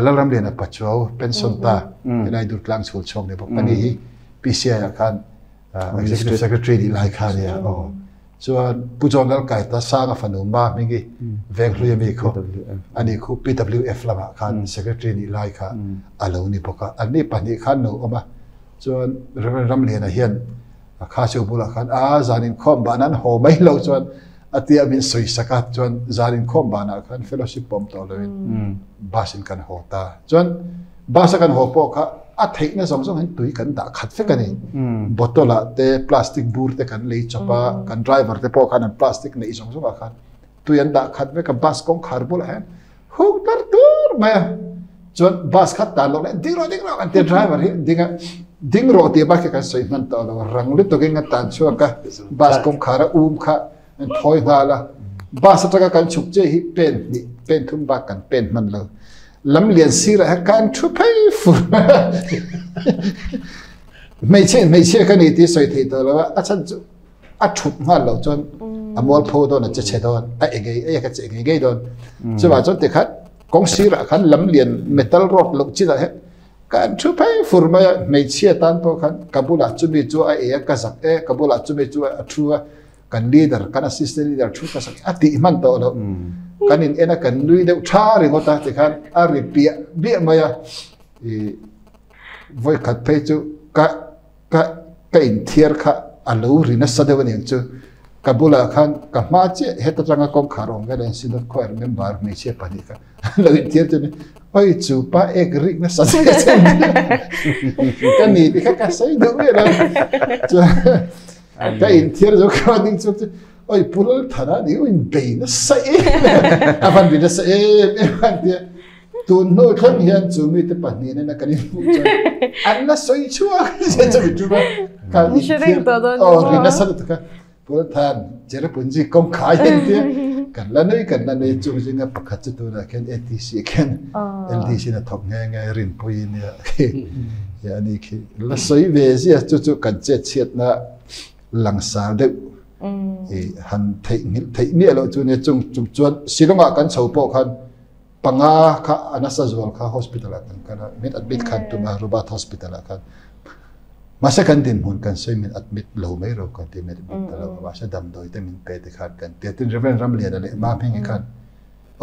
Lalramliana Pachuau pension ta helai Durtlang chhul chhuak ni bawk ani hi PCI ah khan Executive Secretary nih lai kha ania aw. Chuan Pu John Lalkaita Sanga fanu Ma hmingi Venghlui ami khu ani khu PWF lamah khan Secretary nih lai kha a lo ni bawk a. Anni pahnih khan lo awm a. Chuan Rev. Ramliana hian kha chu bulah khan a zan inkhawm ban an haw mai lo chuan a tia min sawi sak a chuan zan inkhawm banah khan fellowship pawm tawh loin bus in kan haw ta chuan bus a kan haw pawh kha a theihna zawng zawng hian tui kan dah khat vek a ni bottle ah te plastic bur te kan lei chawp a kan driver te pawh khan an plastic neih zawng zawng ah khan tui an dah khat vek a bus kawngkhar bulah hian hung tar tur mai a chuan bus khat tan loh leh ding rawh ding rawh kan tia driver hi ding a ding rawh tih bak hi kan sawi hman tawh lo rang lutuk in a tan chhuak a bus kawngkhar a um kha an thawi nghal a bus atanga kan chhuk che hi pen hnih pen thum bak kan pen hman lo lam lian sirah hian kan thu phei fur hmeichhe hmeichhia ka ni tih sawi thei tawh lo a a chhan chu a thut nghal lo chuan a mualpho dawn a che chhe dawn a engei ei ka che ngei ngei dawn chuvah chuan tikhan kawng sirah khan lam lian metal rod loh chinah hian kan thu phei fur mai a hmeichhia tan pawh khan ka bulah chumi chu a ei a ka zak e ka bulah chumi chu a thu a kan leader kan assistant leader thu ka zak a tih hman tawh lo kan in en a kan nui deuh tha ringawt a tikhan a ri piah biah mai a i vawi khat phei chu ka Ka ka inthiar kha a lo ri nasa deuh a niang chu. Ka bulah khan ka hma chiah heta tanga kawngkhar awm vel a Synod Choir member hmeichhia pahnih kha an lo inthiar chu a ni. Oi chu pa ek rik nasa zia che ka ni ti kha ka sawi deuh vel a. Chuan ka inthiar zo kha ding chhuak chu oi Pu Lalthana ni u inbei nasa em a van ri nasa em em a an tia. Tun hnu thleng hian chu mite pahnih nena kan inhmuh chuan an la sawi chhuak zia chu mi tum a. Kan inthiar aw ri nasa lutuk a. Pulthan Cherrapunji kawng khai an tia kan la nui kan la nui chung zinga pakhat chu tunah khian ATC khian LDC in a thawk nghe nghe rinpui nia ya ani khi la sawi ve zia chu chu kan chet chhiatna langsar deuh i han theih nghilh theih miah loh chu nia chung chung chuan Shillong-ah kan chho pawh khan Panga kha a nasa zual kha hospital ah kan kal a, min admit khan tum a Rubat hospital ah khan. Mahse kan dinhmun kan sawi min admit lo mai ro kan ti min admit ta lo a, mahse damdawi te min pe te khan kan ti a. Tin Reverend Ramliana leh Mamhingi khan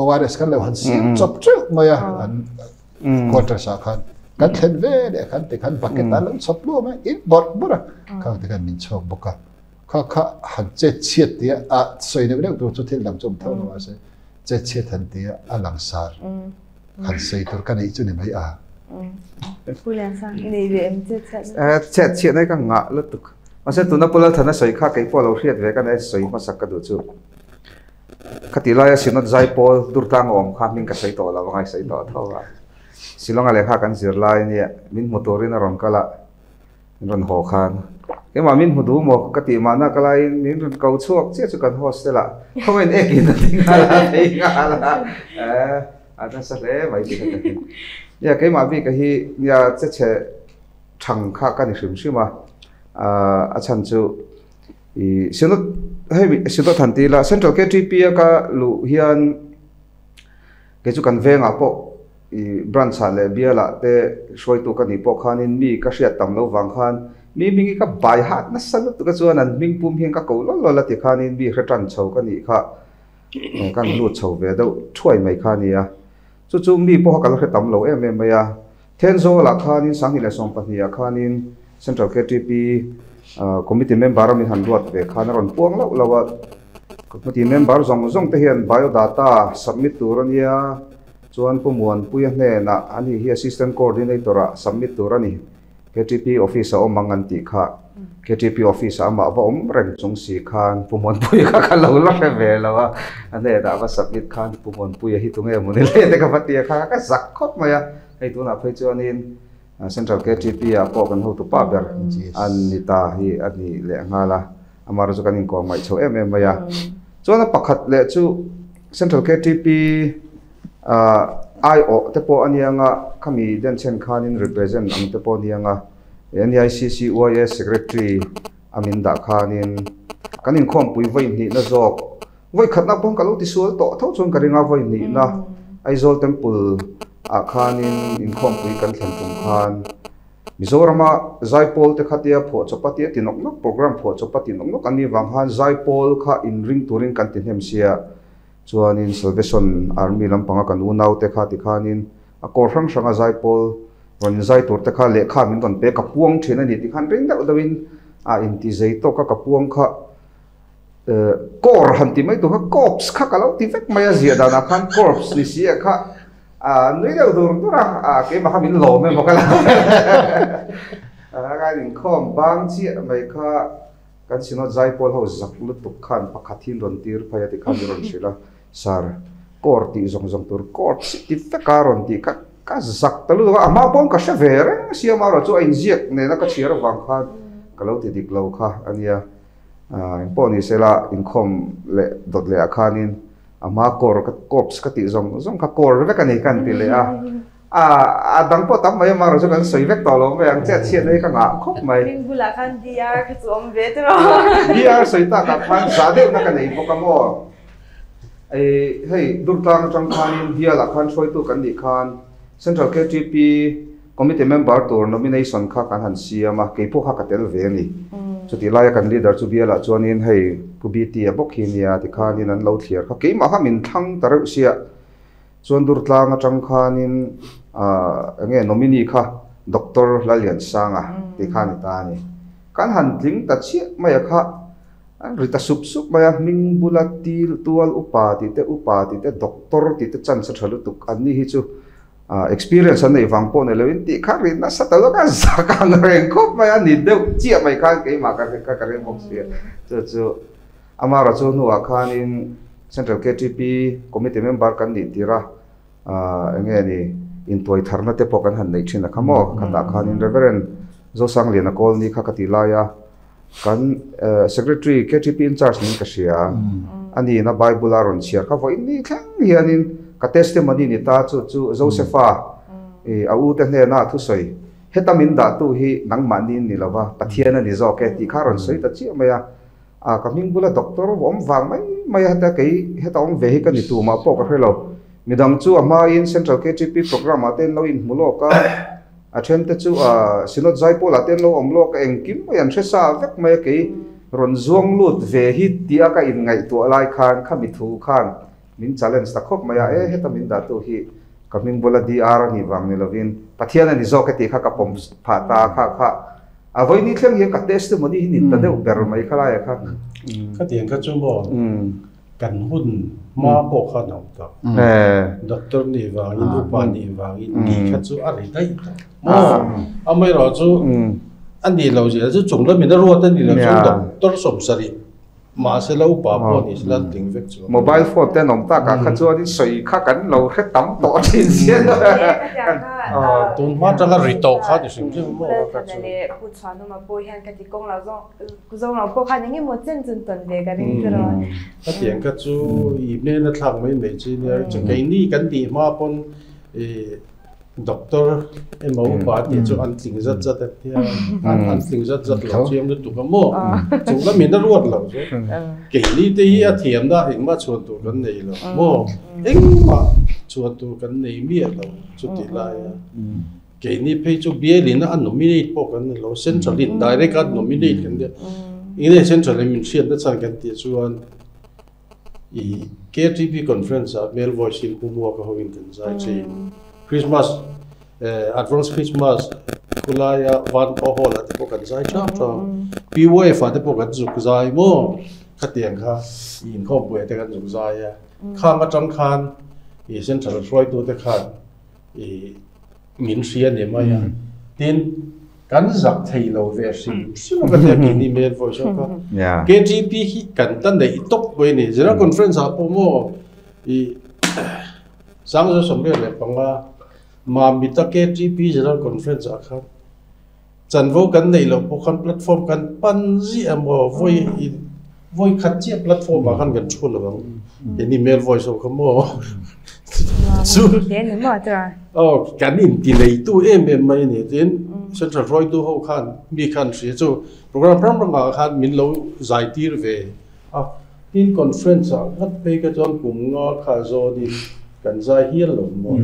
ORS khan lo han siam chawp teuh mai a an quarters ah khan. Kan thlen ve leh khan ti khan bucket ah lo chawp luam a, in bawrh bawrh a, khang te khan min chhawk bawk a. Kha kha han chet chhiat tia a sawi deuh deuh tur chu thil dang chu awm tho lo mahse Che chhiat han ti a, a langsar han sawi tur ka neih chu ni mai a. Pu Liansang, i nei ve em chet chhiat? Chet chhiat nei ka ngah lutuk. Mahse tuna Pu Lalthana sawi kha kei pawh lo hriat ve ka nei sawi hmasak ka duh chu. Khati laia Synod Zaipawl Durtlang a awm kha hming ka sawi tawh lo a, ngai sawi tawh tho a. Shillong-a lehkha kan zir lai ania, min hmu turin a rawn kal a. Min rawn haw khan keimah min hmu duh maw ka tih mahna ka laiin min rawn ko chhuak chiah chu kan hostel ah khawngaih ek in a ti nghal a thei nghal a eh a nasa hle mai tih ka ta hi nia keimah bik a hi nia che chhe thang kha ka ni hrim hrim a a chhan chu i Synod hei Synod han ti ila Central KTP a ka luh hian Kei chu kan vengah pawh i branch ah leh bial ah te hruaitu ka nih pawh khanin mi ka hriat tam lo vang khan mi hming hi ka bai hat nasa lutuk a chuan an hming pum hian ka ko lawl lawl a ti khanin mi hre tan chho ka nih kha kan lut chho ve deuh thuai mai kha a ni a. Chu chu mi pawha ka la hre tam lo em em mai a. Thenzawl ah khanin 2012 ah khanin Central KTP Committee member a min han ruat ve khan a rawn puang lauh lauh a. Committee member zawng zawng te hian biodata submit tur a nia, chuan Pu Muanpuia hnenah ani hi Assistant Coordinator ah submit tur a ni. KTP office a awm ang an tih kha KTP office ah amah va awm reng chung si khan Pu Muanpuia kha ka lo la hre ve lo a, a hnenah va submit khan Pu Muanpuia hi tunge mawni le te ka va ti a kha ka zak khawp mai a. Hei tunah phei chuanin Central KTP ah pawh kan hotu pa ber an ni ta hi a ni leh nghal a, amaherawh chu kan inkawm ngaih chho em em mai a. Chuan a pakhat leh chu Central KTP aiawh te pawh a nia nga, khami denchhen khanin represent ang te pawh a nia nga, NEICCYA Secretary a min dah khanin kan inkhawmpui vawi hnihna zawk, vawi khatna pawh ka lo tisual tawh tho chuan ka ring a, vawi hnihna Aizawl Temple ah khanin inkhawmpui kan thlen tum khan Mizorama Zaipawl te kha tia phuah chawp a tia ti nawk nawk program phuah chawp a ti nawk nawk an nih vang khan Zaipawl kha inring turin kan ti hnem sia chuanin Salvation Army lampanga kan unaute kha tikhanin a kawr hrang hranga Zaipawl Rawn inzai tur te kha lehkha min rawn pe, ka puang thin a ni tih khan ring deuh deuhin a inti zei tawk a, ka puang kha corps han ti mai tur kha corps kha ka lo ti vek mai a, ziah danah khan corps ni si ah kha nui deuh dur dur a, keimah kha min lawm emaw ka lo a inkhawm bang chiah mai kha kan Synod Zaipawl ho zak lutuk khan pakhat hi an rawn tir phei a tikhan min rawn hrilh a, Sir, corps tih zawng zawng tur corps ti vek a rawn tih kha Ka zak ta lutuk a, a hma paw'n ka hre ve reng sia marawh chu a inziak nena ka chhiar avang khan ka lo ti dik lo kha a nia. Engpawh ni sela inkhawm leh dawt leh ah khanin a hma kawr ka corps ka tih zawng zawng kha kawr vek a ni ka han ti leh a. A dang pawh tam mai a marawh chu kan sawi vek tawh lo mai ang che a chhiatna hi ka ngah khawp mai. Hming bulah khan DR kha chu awm ve te rawh. DR sawi takah khan zah deuhna ka nei bawk a maw. Hei Durtlang atang khanin bialah khan hruaitu kan nih khan Central KTP Committee member tur nomination kha kan han siam a, keipawh kha ka tel ve a ni. Chutih laia kan leader chu bialah chuanin hei Pu BT-a bawk hi nia tikhanin an lo thliar kha keimah kha min thlang ta reuh sia. Chuan Durtlang atang khanin eng nge nominee kha Doctor Lalliansanga tih kha a ni ta a ni. Kan han tling ta chiah mai a kha. An ri ta sup sup mai a, hming bula til tual upa tih te, upa tih te, doctor tih te chance a tha lutuk an ni hi chu experience an neih vang pawh nei loin tih kha ri nasa ta lawk a, zak ang reng khawp mai a, ni deuh chiah mai khan keimah ka ka ka ring bawk si a, chu chu amaherawh chu hnuah khanin Central KTP committee member kan nih tir a, eng nge ni intuai tharna te pawh kan han neih thin a kha maw, khatah khanin Reverend Zosangliana Kawlni kha ka ti lai a. Kan Secretary KTP in charge niin ka hria. A nihna Bible a rawn chhiar kha vawiin ni thleng hianin ka testimony ni ta chu chu Josepha a u te hnena a thusawi heta min dahtu hi nangmahni ni lova Pathian a ni zawk e tih kha a rawn sawi ta chiah mai a. A ka hming bula doctor awm vang mai mai a heta kei heta awm ve hi ka ni tumah pawh ka hre lo. Midang chu a hmain Central KTP program ah te an lo inhmu lawk a. A then te chu a Synod Zaipawl ah te an lo awm lawk a, engkim mai an hre sa vek mai a, kei rawn zuang lut ve hi tih a ka inngaihtuah lai khan khami thu khan min challenge ta khawp mai a, e heta min dah tu hi ka hming bula DR a nih vang ni lovin Pathian a ni zawk e tih kha ka pawm phah ta kha kha a vawiin thleng hian ka testimony hi ni ta deuh ber mai khalai a kha. Khatiang kha chu maw? Kan hun hma pawh khan a awm tawh. Doctor nih vangin, upa nih vangin tih kha chu a ri daih tawh. Maw? Amaherawh chu a nih loh zia chu chung lamin a ruat a nih loh chuan doctor sawmsarih mahse la upa pawh ni sela an tling vek chu. Mobile phone te an awm tak ah kha chuan in sawi kha kan lo hre tam tawh thin sia. Tun hma atanga ri tawh kha ni hrim hrim maw kha chu. Pu Chhuanawma pawh hian ka ti kawng lo zawng. Zawng pawh khan eng emaw chen chun tawn ve ka ring chu rawn. Hetiang kha chu i hmel a thlak mai mai chi nia. Chu keini kan tih hma pawn i doctor emaw upa tih chu an tling zat zat a tia an tling zat zat lo chiang lutuk a maw. Chung lamin a ruat lo chu. Keini te hi a thiamna engmah chhuan tur kan nei lo maw. Engmah chhuan tur kan nei miah lo chutih laia. Keini phei chu bialin a nominate pawh kan ni lo, central in direct a nominate kan nia. Enge central in min hriatna chhan kan tih chuan i KTP conference ah male voice in Pu Muaka ho in kan zai thin. Christmas advance Christmas khulaia Van Paw Hall ah te pawh kan zai thap thap. PYF ah te pawh kan zuk zai maw? Khatiang kha i inkhawmpuiah te kan zuk zai a. Khang atang khan i central hruaitute khan i min hria ni mai a, tin kan zak thei lo ve hrim hrim a ka tia keini male voice ho kha KTP hi kan ta neih tawp mai a ni, General Conference ah pawh maw i 1975. Mamita KTP General Conference ah khan chanvo kan neih loh pawh khan platform kan pan ziah emaw vawi vawi khat chiah platform ah khan kan thu lo ang keini male voice ho kha maw chu aw kan inti neitu em em mai a ni tin central hruaitu ho khan mi khan hria chu program hrang hrang ah khan min lo zai tir ve a tin conference ah ngat phei kha chuan kum nga kha zawnin kan zai hial lo maw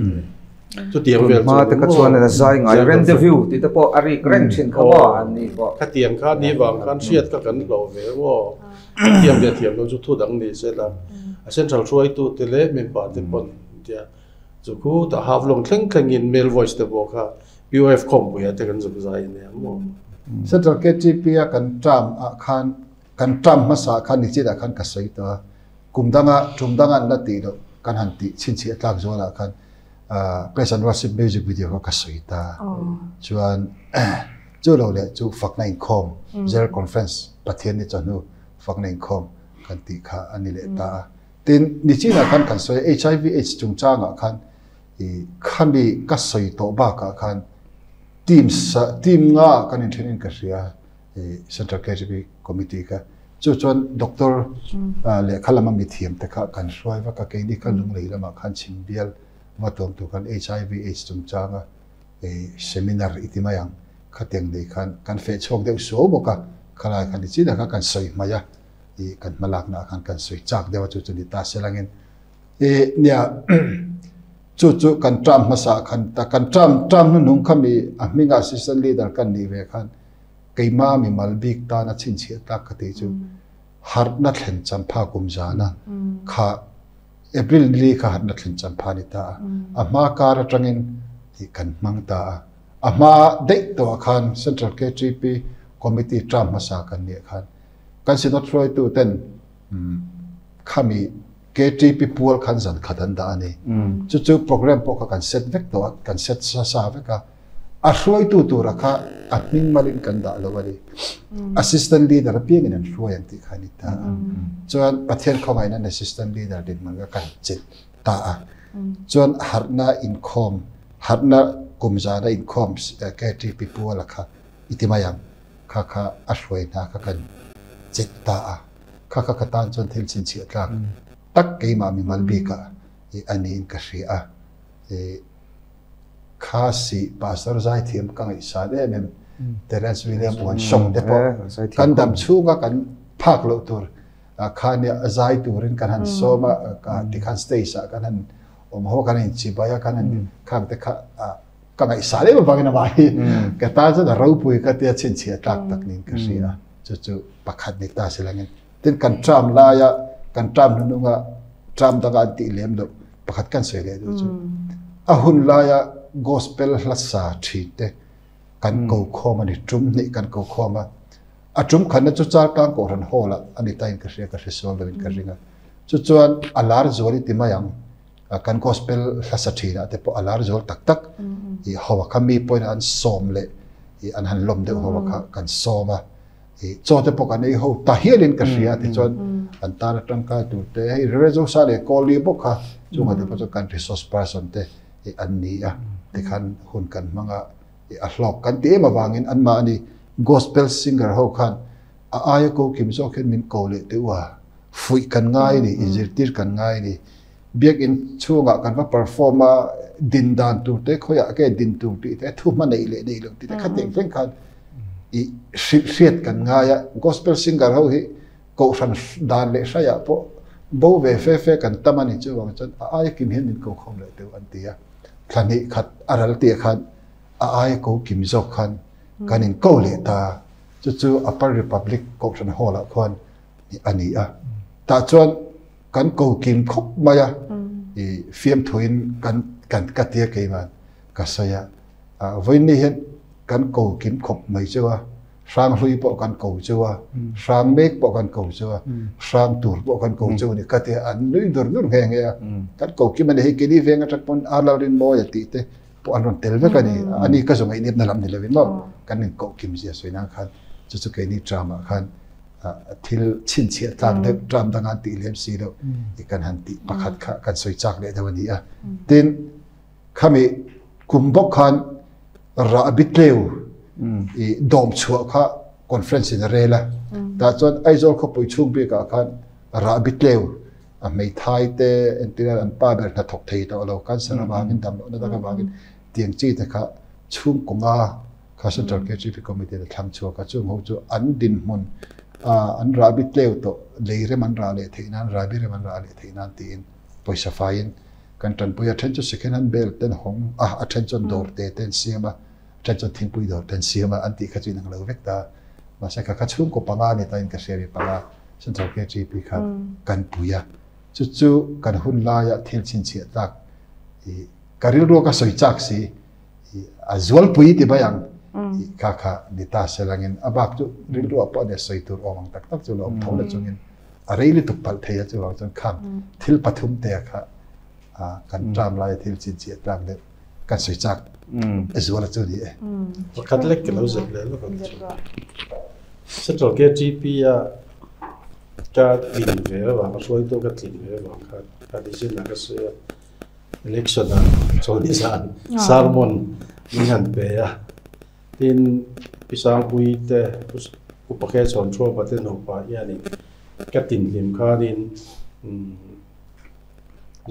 Chutiang vel chu. Hma te kha chuan a zai ngai rendezvous tih te pawh a rik reng thin kha maw an ni pawh. Khatiang kha ni vang khan hriat kha kan hlawh ve maw. Thiam leh thiam lo chu thu dang ni se la. A central hruaitu te leh member te pawn tia chu khu tah half long thleng thleng in male voice te pawh kha POF khawmpuia te kan zuk zai ania maw. Central KTP a kan term ah khan kan term hmasa khan ni chin ah khan ka sawi tawh a. Kum danga tum danga an la tih loh kan han tih chhinchhiah tlak zual ah khan Praise and Worship music video kha ka sawi ta. Chuan chu lo leh chu fakna inkhawm General Conference Pathian ni chawhnu fakna inkhawm kan tih kha a ni leh ta a. Tin, nichinah khan kan sawi a HIV AIDS chungchangah khan i khami ka sawi tawh bakah khan team sa team nga kan inthen in ka hria i Central KTP Committee kha. Chu chuan doctor lehkha lama mithiam te kha kan hruai vak a, keini kha Lunglei lamah khan chhimbial va tlawm tur khan HIV AIDS chungchanga seminar i ti mai ang, khatiang nei khan kan feh chhuak deuh suau bawk a, khalai khan nichinah khan kan sawi hmaih a, i kan hmalakna ah khan kan sawi chak deuh a, chu chu ni ta se langin i nia chu chu kan term hmasa khan ta kan term term hnuhnung khami a hmingah assistant leader kan nih ve khan Keimah mimal bik tan a chhinchhiah tak ka tih chu harhna thlen champha kum zana kha April ni kha harhna thlen champha a ni ta a, a hma kar atangin tih kan hmang ta a, a hma daih tawhah khan Central KTP Committee term hmasa kan nih khan kan Synod hruaitu ten khami KTP pual khan zan khat an dah a ni. Chu chu program pawh kha kan set vek tawh a, kan set sa sa vek a. A hruaitu tura kha a hming malin kan dah lo a ni. Assistant leader apiangin an hruai ang tih kha a ni ta a. Chuan Pathian khawngaihna an assistant leader dinhmun kha kan chelh ta a. Chuan harhna inkhawm, harhna kum zana inkhawm KTP Puala kha i ti mai ang. Kha kha a hruai hna kha kan chelh ta a. Kha kha ka tan chuan thil chhinchhiah tlak tak keimah mimal bikah a niin ka hria a. Kha si Pastor Zaithiam ka ngaihsan em em Terence William Uansong te pawh kan dam chhunga kan phak loh tur kha nia zai turin kan han sawm a tikhan stage ah kan han awm ho kan inchibai a kan han khang te kha ka ngaihsan em avangin amah hi ka tan chuan a ropui ka tia chhinchhiah tlak tak niin ka hria a chu chu pakhat ni ta silangin tin kan term laia kan term hnununga term danga an tih lem loh Pakhat kan sawi leh duh chu a hun laia gospel hla sa thin te kan ko khawm a ni, tum hnih kan ko khawm a, a tum khatna chu Chaltlang Kohhran Hall ah a ni tain ka hria, ka hre sual loin ka ring a, chu chuan a lar zual i ti mai ang, kan gospel hla sa thin ah te pawh a lar zual tak tak i ho a kha mi pawhin an sawm leh i an han lawm deuh ho a kha kan sawm a. I chaw te pawh kan ei ho ta hialin ka hria tichuan an tan a tangkai tur te hei Rev Zosa leh Kawli bawk kha chungah te pawh chuan kan resource person te i an ni a tikhan hun kan hmang a i a hlawk kan ti em avangin anmahni gospel singer ho khan a aia ko kim zawk hian min ko leh teh u a fuih kan ngai a ni inzirtir kan ngai a ni biakin chhungah kan va perform a din dan tur te khawiah ke din tur tih te thu hma neih leh neih loh tih te khatiang thleng khan i hrilh hriat kan ngai a, gospel singer ho hi kohhran dan leh hraiah pawh bo ve fe fe kan tam a ni chuvang chuan a aia kim hian min ko khawm leh deuh an ti a, thla hnih khat a ral tih khan a aia ko kim zawk khan kan in ko leh ta chu chu Upper Republic kohhran hall ah khuan a ni a, tah chuan kan ko kim khawp mai a, i fiamthuin kan kan ka tia keiman ka sawi a. Vawiin hian kan ko kim khawp mai chu a, hranghlui pawh kan ko chu a, hrang mek pawh kan ko chu a, hrang tur pawh kan ko chu a ni. Ka ti a, an nui dur dur nghe nghe a. Kan ko kim a ni hei keini veng atang pawn Arlalrin Mawi a tih te pawh an rawn tel vek a ni. Ani ka zawng eihnepna lam ni lovin maw kan inkoh kim zia sawi nan khan chu chu keini tramah khan thil chhinchhiah tlak deuh tram danga an tih lem si loh i kan han tih pakhat kha kan sawi chak leh deuh a ni a. Tin, khami. Kum bawk khan rahbi tleu i dawm chhuah kha conference in a rel a. Tah chuan Aizawl khawpui chhung bikah khan rahbi tleu a hmeithai te entirna an pa ber hnathawk thei tawh lo cancer avangin dam lohna tak avangin tiang chi te kha chhungkawnga kha Central KGP Committee a thlang chhuak a, chung ho chu an dinhmun an rahbi tleu tawh lei rem an rah leh theih nan rahbi rem an rah leh theih nan tiin pawisa faiin kan tanpui a, then chu second hand bel ten hawng a, a then chuan dawr te te an siam a, a then chuan thingpui dawr te an siam a, an tih kha chu inang lo vek ta. Mahse kha kha chhungkaw panga ni ta in ka hria mi panga Central KGP khan kan pui a, chu chu kan hun laia thil chhinchhiah tlak i ka rilru a ka sawi chak si i a zualpui ti mai ang i kha kha ni ta se langin a bak chu rilru ah pawh nia sawi tur awm ang tak tak chu la awm tho la chungin a rei lutuk palh thei a chuvang chuan khang thil pathum te kha kan term laia thil chhinchhiah tlak deuh kan sawi chak zual a chu ni e. Pakhat lek ka lo zep leh lawk ang chu. Central KTP a ka tlin ve avang a hruaitu ka tlin ve avang khan ka decision ah ka sawi a election ah chawlhni zan sermon min han pe a tin Pi Sangpui te Upa Khe Chhawn Thuapa te nupa hianin ka tinhlim khanin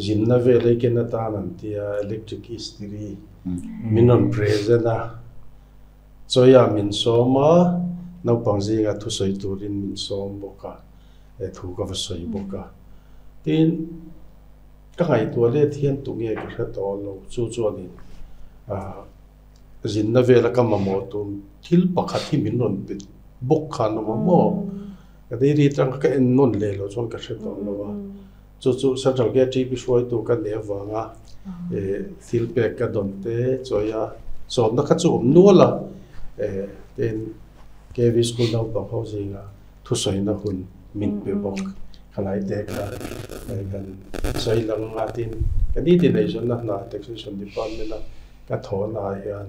Zinna vel ei ken atan an tia electric istiri min rawn present a, chawiah min sawm a, naupang zingah thusawi turin min sawm bawk a, thu ka va sawi bawk a. Tin, ka ngaihtuah let hian tunge ka hre tawh lo, chu chuanin zinna vela ka mamawh tur thil pakhat hi min rawn pe bawk khan awm a maw? Ka dairy atang ka en nawn leh loh chuan ka hre tawh lo a. Chu chu Central KTP hruaitu ka nih avanga thil pek ka dawn te chawi a, sawmna kha chu awm nual a, tin KV School naupang ho zinga thusawina hun min pe bawk. Khalai te kha kan sawi lang a, tin ka nitin eizawnna hna Taxation Department a ka thawhna ah hian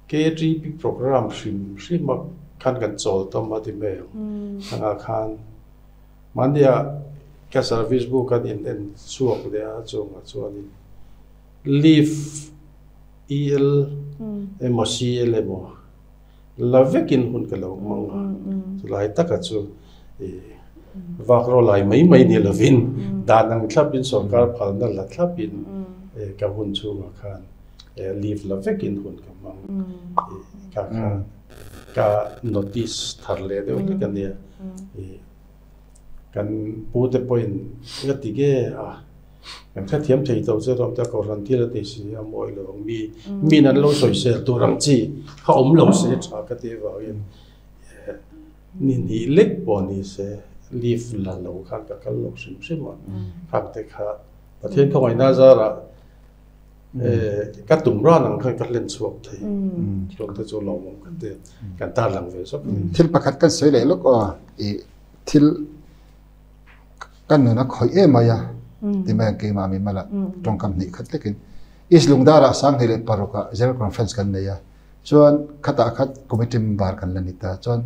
KTP program hrim hrim a khan kan chawl tam a ti mai ang. Changah khan Mahnia ka service bu kan in en chhuak leh a chungah chuanin leave EL emaw CL emaw la vekin hun ka lo hmang a, chulai taka chu ih vak rawh lai mai mai ni lovin dan ang thlapin sorkar phalna la thlapin ka hun chhungah khan leave la vekin hun ka hmang ih kha kha ka notice thar leh deuh hlek a nia. Kan pute pawhin nga ti nge a kan hrethiam thei tawh che rawh te kohhran thil a ti si a mawi lo ang mi min an lo sawisel tur ang chi kha awm lo se tha ka tih avangin ni hnih lek pawh ni se leave la lo khan ka kal lo hrim hrim a khang te kha Pathian khawngaihna zarah Ka tum ran ang khan ka hlen chhuak thei. Chuan te chu lawmawm kan ti kan tar lang ve zawk a ni. Thil pakhat kan sawi leh lawk aw, i thil kan nun a khawih em mai a ti mai ang keimah mi mala tawngkam hnih khat lekin East Lungdara Sanghnih leh parukah General Conference kan nei a, chuan khatah khat committee member kan la ni ta, chuan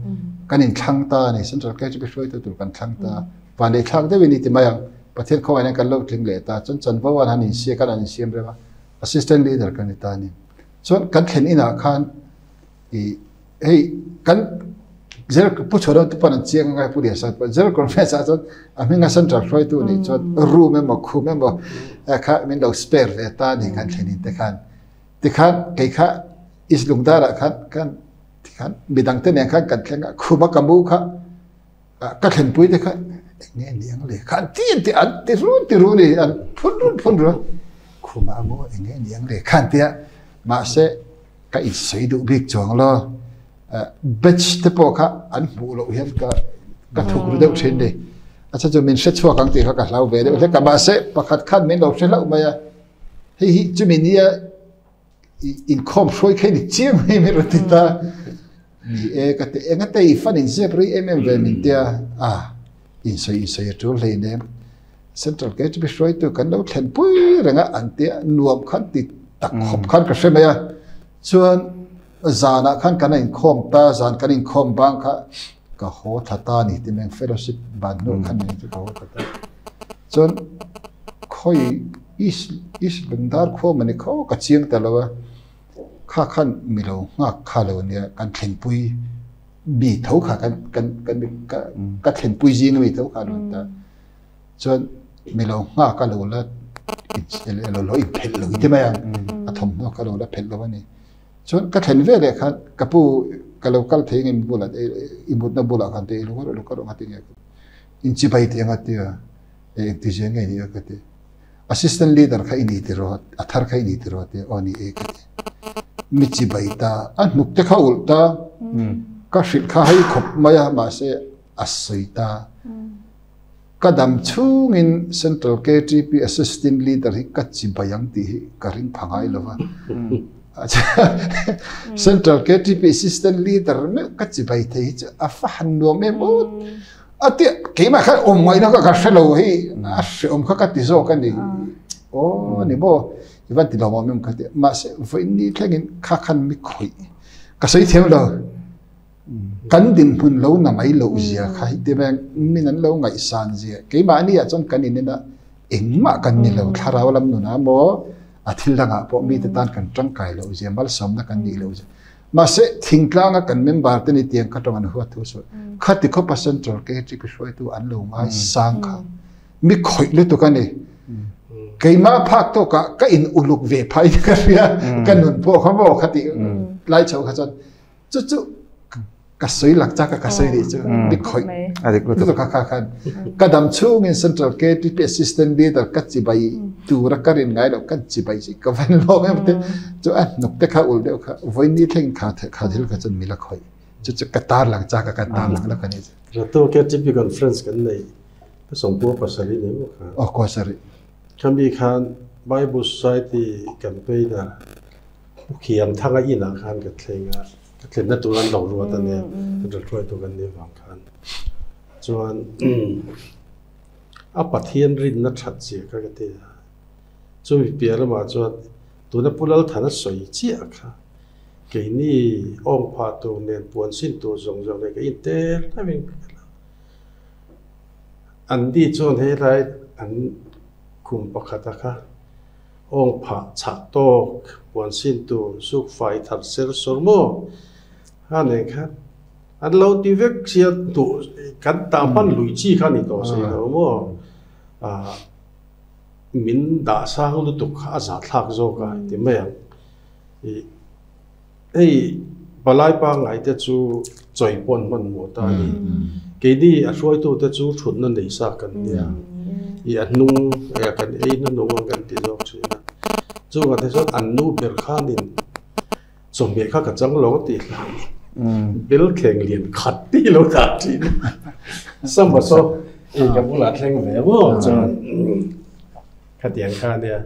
kan inthlang ta a ni, Central KGB hruaitu tur kan thlang ta, vanlei thlak deuhin i ti mai ang, Pathian khawngaih hian kan lo tling leh ta, chuan chanvo an han insiak an han insiam rem a, assistant leader kan ni ta a ni. Chuan kan thlen inah khan i hei kan General Pu Chhuanawm te pawn an chiang anga Pu Liansan pawh General Conference ah chuan a hminga central hruaitu nih chuan room emaw khum emaw kha min lo spare ve ta a ni kan thlen in te khan. Tikhan kei kha East Lungdar ah khan kan tikhan midang te nen khan kan thleng a khum a ka mu kha ka thlenpui te kha eng nge ni ang le kha an ti an ti an ti run ti run i an phun run phun run khuma a mu eng nge ni ang le kha an tia mahse ka insawi duh bik chuang lo batch te pawh kha an hmuh loh hian ka ka thuk ru deuh thin ni a chhan chu min hre chhuak ang tih kha ka hlau ve deuh hlek a mahse pakhat khan min lo hre hlauh mai a hei hi chumi nia inkhawm hruai kha ni chiang mai min rawn ti ta ni e ka ti enga te i fan in zep rei em em ve min tia a insawi insawi a tul hlei nem central KTP hruaitu kan lo thlen pui renga an tia nuam khan ti tak khawp khan ka hre mai a chuan zanah khan kan inkhawm ta zan kan inkhawm bang kha ka haw thla ta ni ti meng fellowship ban hnu khan ni chu ka haw thla ta chuan khawi East East Lungdar khua mawni kho ka chiang ta lo a, kha khan mi lo nghak kha lo nia kan thlenpui mi tho kha kan kan kan ka ka thlenpui zing ami tho kha lo ta chuan mi lo nghak a lo la lo lo inphelh lo ti mai ang a thawmhnaw kha lo la phelh lo a ni. Chuan ka thlen ve leh khan ka pu ka lo kal thei ngei bulah i mutna bulah khan te i lo kal rawh lo kal rawh nga ti nge inchibai tih anga tia engti zia nge ni a ka ti. Assistant leader kha i ni tiraw a thar kha i ni tiraw a ti a aw ni e ka ti. Mi chibai ta a hnuk te kha ulh ta ka hrilh kha hei khawp mai a mahse a sawi ta. Ka dam chhungin Central KTP Assistant Leader hi ka chibai ang tih hi ka ring pha ngai lo va. Central KTP Assistant Leader meuh ka chibai thei hi chu a fa han nuam em ut. A ti keimah khan awm ngaihna kha ka hre lo hi a hreawm kha ka ti zawk a ni. Aw ni maw i van ti lawm awm em ka ti. Mahse vawiin thlengin kha khan mi khawih ka sawi thiam lo. Kan dinhmun lo na mai loh zia kha hi ti reng min an lo ngaihsan zia keimahni ah chuan kan in ina engmah kan ni lo thlarau lam nunah maw a thil dangah pawh mite tan kan tangkai loh zia malsawmna kan nih loh zia mahse thingtlanga kan member te ni tiang kha tawng an huat thu sawi khati khawpa central KTP hruaitu an lo ngai sang kha mi khawih lutuk a ni keimah phak tawkah ka in uluk ve phai ka hria ka nun pawh kha maw khati lai chho kha chuan Chu chu ka sawi lak chak a ka sawi nih chu mi khawih a dik lutuk kha kha khan ka dam chhungin Central KTP Assistant Leader ka chibai tura ka rin ngai lo kan chibai chi ka van lawm em te chu a hnuk te kha ul deuh kha vawi ni thleng kha kha thil kha chuan mi la khawih chu chu ka tar lang chak a ka tar lang la ka ni chu Ratu KTP conference kan nei ka sawmpua pasarih ni maw kha aw ko sarih khami khan Bible Society campaign a Pu Khiang Thanga inah khan ka thleng a, ka thlenna tur an lo ruat a nia, ka hruaitu kan nih avang khan. Chuan a Pathian rinna that zia kha ka ti a, chumi piah lamah chuan tuna Pu Lalthana sawi chiah kha keini awng phah tur nen puan sin tur zawng zawng nen ka intel hlauhin ka hre lo. Anni chuan helai an kum pakhata kha Awng phah chhah tawk, puan sin tur, zuk fai thar ser sawr maw? Ha nen khan an lo ti vek sia duh kan tah hman lui chi kha ni tawh si lo maw? Ah min dah sang lutuk kha a zahthlak zawk a ti mai ang. Ih hei palai pangngai te chu chawi pawn hman hmuh ta a ni. Keini a hruaitu te chu thutna nei sa kan nia. Ih a hnung kan ei na nung ang kan ti zawk thin a. Chungah te chuan an nu ber khanin chawhmeh kha ka chang lo tih hlan bel thleng lian khat tih lo dah thin a. Sama saw ih ka bulah thleng ve maw chuan khatiang kha nia.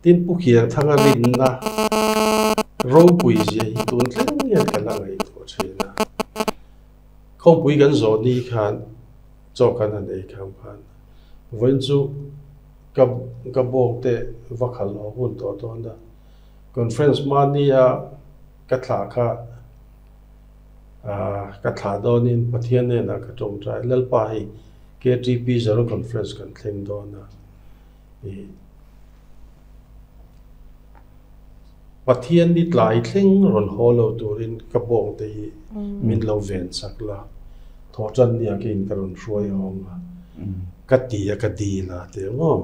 Tin Pu Khiangthanga rinna ropui zia hi tun thleng hian ka la ngaihtuah thin a. Khawmpui kan zawh ni khan chaw kan han ei kham khan vawiin chu ka ka bawk te va khalh lo hun tawh dawn a. Conference hmania ka thlah kha ah ka thlah dawnin Pathian hnenah ka tawngtai Lalpa hei KTP General Conference kan thleng dawn a. Pathian ni tlai thleng rawn haw lo turin ka bawng te hi min lo ven chak la, thawhtan nia keiin ka rawn hruai awm a, ka ti a ka dil a ti ang aw.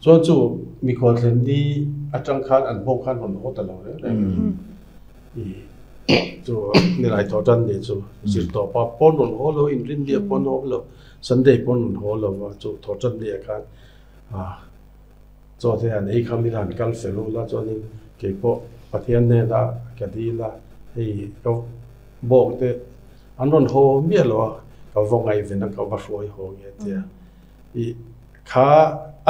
Chuan chu mikhual thlen ni atang khan an bawng khan rawn haw ta lo reng reng a ni. Chu nilai thawhtan ni chu zirtawpa pawn rawn haw lo, inrinnia pawn haw lo. Sunday pawn rawn haw lo va, chu thawhtan ni ah khan ah chaw te han ei kham ila han kal fel ula chuanin keipawh Pathian hnenah ka dil a, hei ka bawk te an rawn haw miah lo a, ka va ngaihven a ka va hruai haw nge tia ih kha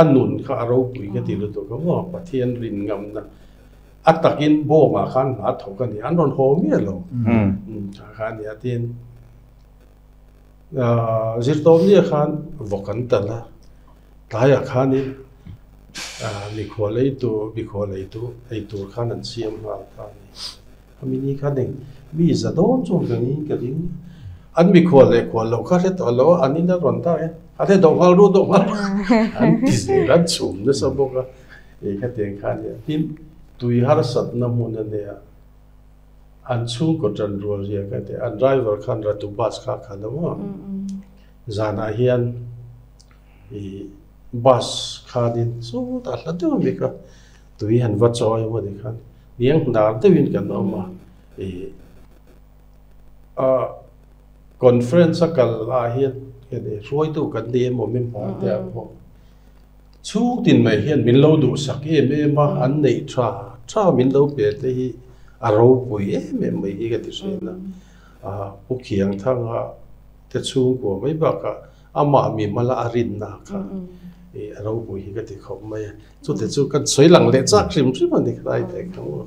a nun kha a ropui ka ti lutuk a maw Pathian rin ngamna a takin bawngah khan hna thawk a ni an rawn haw miah lo kha kha a nia tin. Zirtawmnia khan vawk an talh a, tlaiah khanin mikhual ei tur mikhual ei tur ei tur khan an siam nghal ta a ni. Khami ni khan eng mi za dawn chuan ka ni ka ding an mikhual leh khual loh kha hre tawh lo a, an in a rawn dak e. A te do nghal ru do nghal ru an ti zel an chhum nasa bawk a e khatiang kha ania tin tui harsatna hmun a nia an chhungkaw tan rual zia ka ti an driver khan ratu bus kha a khalh a maw zanah hian ih bus khanin chutah hla deuh ami kha tui han va chawi emaw ni khan niang hnar deuhin kan awm a ih a. Conference a kal ah hian hruaitu kan ni emaw min hmu te ah pawh chhungtin mai hian min lo duhsak em em a, an neih tha tha min lo pe te hi a ropui em em mai hi ka ti hrin a. Pu Khiangthanga te chhungkua mai bakah amah mi hmala a rinna kha a ropui hi ka ti khawp mai a. Chute chu kan sawi lang leh chak hrim hrim a ni khlai thei kha maw.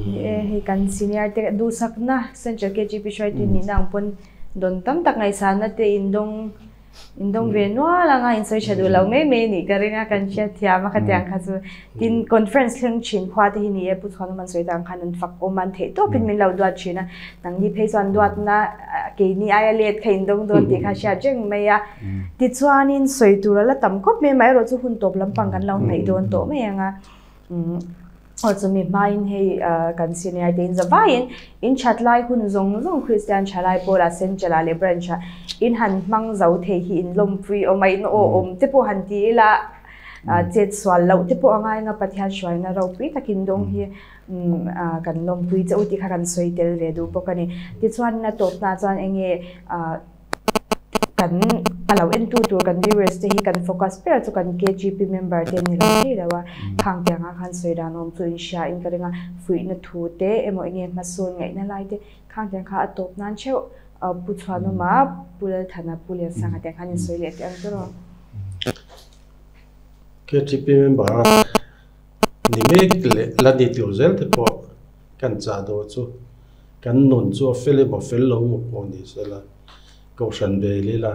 Hei kan senior te duhsakna Central KGP hruaitu nihna ang pawn dawn tam tak ngaihsanna te indawng indawng ve nual anga insawi tha duh lo mai mai anih ka ring a kan hriat thiam a khatiang kha chu tin conference thleng thin khua te hi ni e Pu Chhuanawm an sawi tak ang khan an fak awm a an theih tawpin min lo duat thin a nangni phei chuan duatna keini aia let kha indawng dawn tih kha hriat reng mai a tichuanin sawi tur a la tam khawp mai amaherawhchu chu hun tawp lampang kan lo hnaih dawn tawh mai ang a. Aw chumi hmain hei kan senior te in za vaiin in that lai hun zawng zawng Kristian thalai pawlah Central ah leh Branch ah in han hmang zo thei hi in lawmpui awm a in aw awm te pawh han ti ila chet sual loh te pawh a ngai anga Pathian hruaina ropui takin dawng hi kan lawmpui che u tih kha kan sawi tel ve duh bawk a ni. Tichuan a tawpnaah chuan enge kan a lo entu tur kan viewers te hi kan focus ber chu kan KGP member te ni lo thei lo a, khang tiang ah khan sawi dan awm chu in hria in ka ring a, fuihna thu te emaw enge hmasawn ngaihna lai te khang tiang kha a tawp nan theuh Pu Chhuanawma, Pu Lalthana, Pu Liansanga tiang khan in sawi leh teh ang chu rawh. KGP member ni mek leh la ni tur zel te pawh kan chah dawn chu kan nun chu a fel emaw fel lo emaw pawh ni sela Kohhran ve lila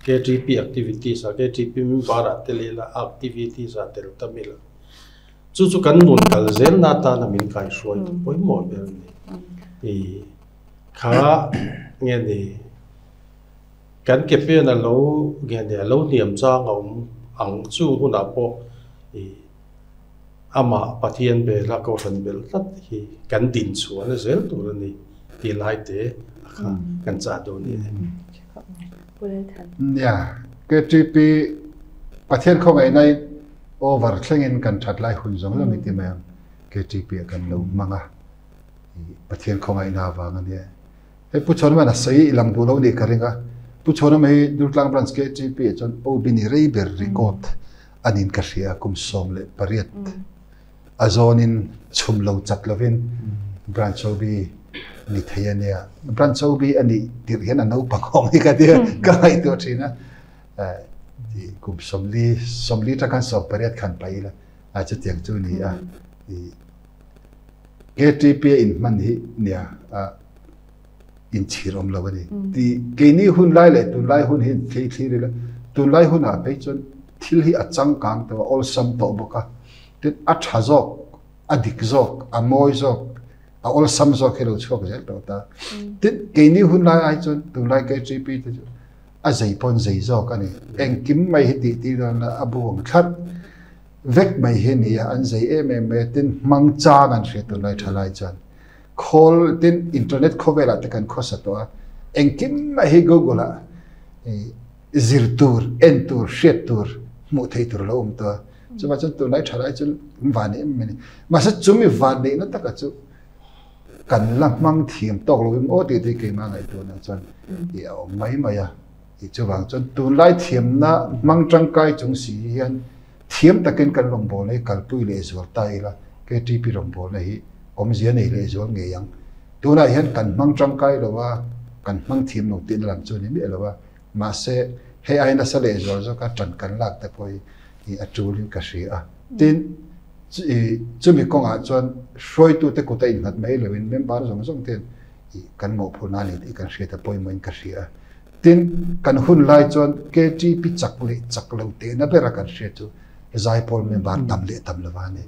KTP activities ah KTP member ah te lila activities ah tel tam ila chu chu kan nun kal zel na atana min kaihruai tu pawimawh ber a ni. Ih kha nge ni kan ke pen a lo nge ni a lo hniam chang a awm ang chung hunah pawh ih Amah Pathian bela Kohhran bel tlat hi kan din chhuahna zel tur a ni tih lai te a kha kan chah dawn ni e. Nia, KTP Pathian khawngaihna in over thlengin kan that lai hun zawng zawng hi ti mai ang KTP ah kan lo hmang a, Pathian khawngaihna avang a nia. Hei Pu Chhuanawm hian a sawi i lang duh lo nih ka ring a, Pu Chhuanawm hi Durtlang Branch KTP ah chuan OB ni rei ber record a niin ka hria, kum 18 a zawnin chhum lo chat lovin Branch OB ni thei a nia. Branch OB a nih tirh hian a naupang awm hi ka tia ka ngaihtuah thin a, kum 40, 40 atang khan 18 khan paih ila chutiang chu a ni a. KTP a inhman hi nia inchhir awm lo a ni. Ti keini hun lai leh tunlai hun hi thei thlir ila, tunlai hunah phei chuan thil hi a changkang tawh a, awlsam tawh bawk a. Tin, a tha zawk, a dik zawk, a mawi zawk, a awlsam zawk hi lo chhuak zel tawh ta. Tin, keini hun lai ai chuan tunlai KTP te chu a zei pawn zei zawk a ni. Engkim mai hi tih tir dawn la a bu ang thlarh. Vek mai hi a ni a, an zei em em mai a, tin hmang chang an hriat tur lai tha lai chuan khawl tin internet khawvelah te kan khawsa tawh a, engkim mai hi google ah zir tur, en tur, hriat tur, hmuh theih tur a lo awm tawh a, chuvang chuan tunlai tha lai chu van em em a ni. Mahse chumi van neihna taka chu kan la hmang thiam tawk lo em aw tih te hi keimah ngaihtuahna chuan a awm mai mai a. Chuvang chuan tunlai thiamna hmang tangkai chung si hian thiam takin kan rawngbawlna hi kalpui lehzual ta ila, KTP rawngbawlna hi awmzia nei lehzual ngei ang. Tunah hian kan hmang tangkai lo a, kan hmang thiam lo tihna lam chu a ni miah lo a, mahse hei ai nasa lehzual zawka tan kan lak te pawh hi a tulin ka hria a. Tin, chumi kawngah chuan hruaitute kut a innghat mai loin member zawng zawng ten kan mawhphurhna a ni tih kan hriat a pawimawhin ka hria a. Tin, kan hun lai chuan KTP chak leh chak lo tehna bera kan hriat chu Zaipawl member tam leh tam lova a ni.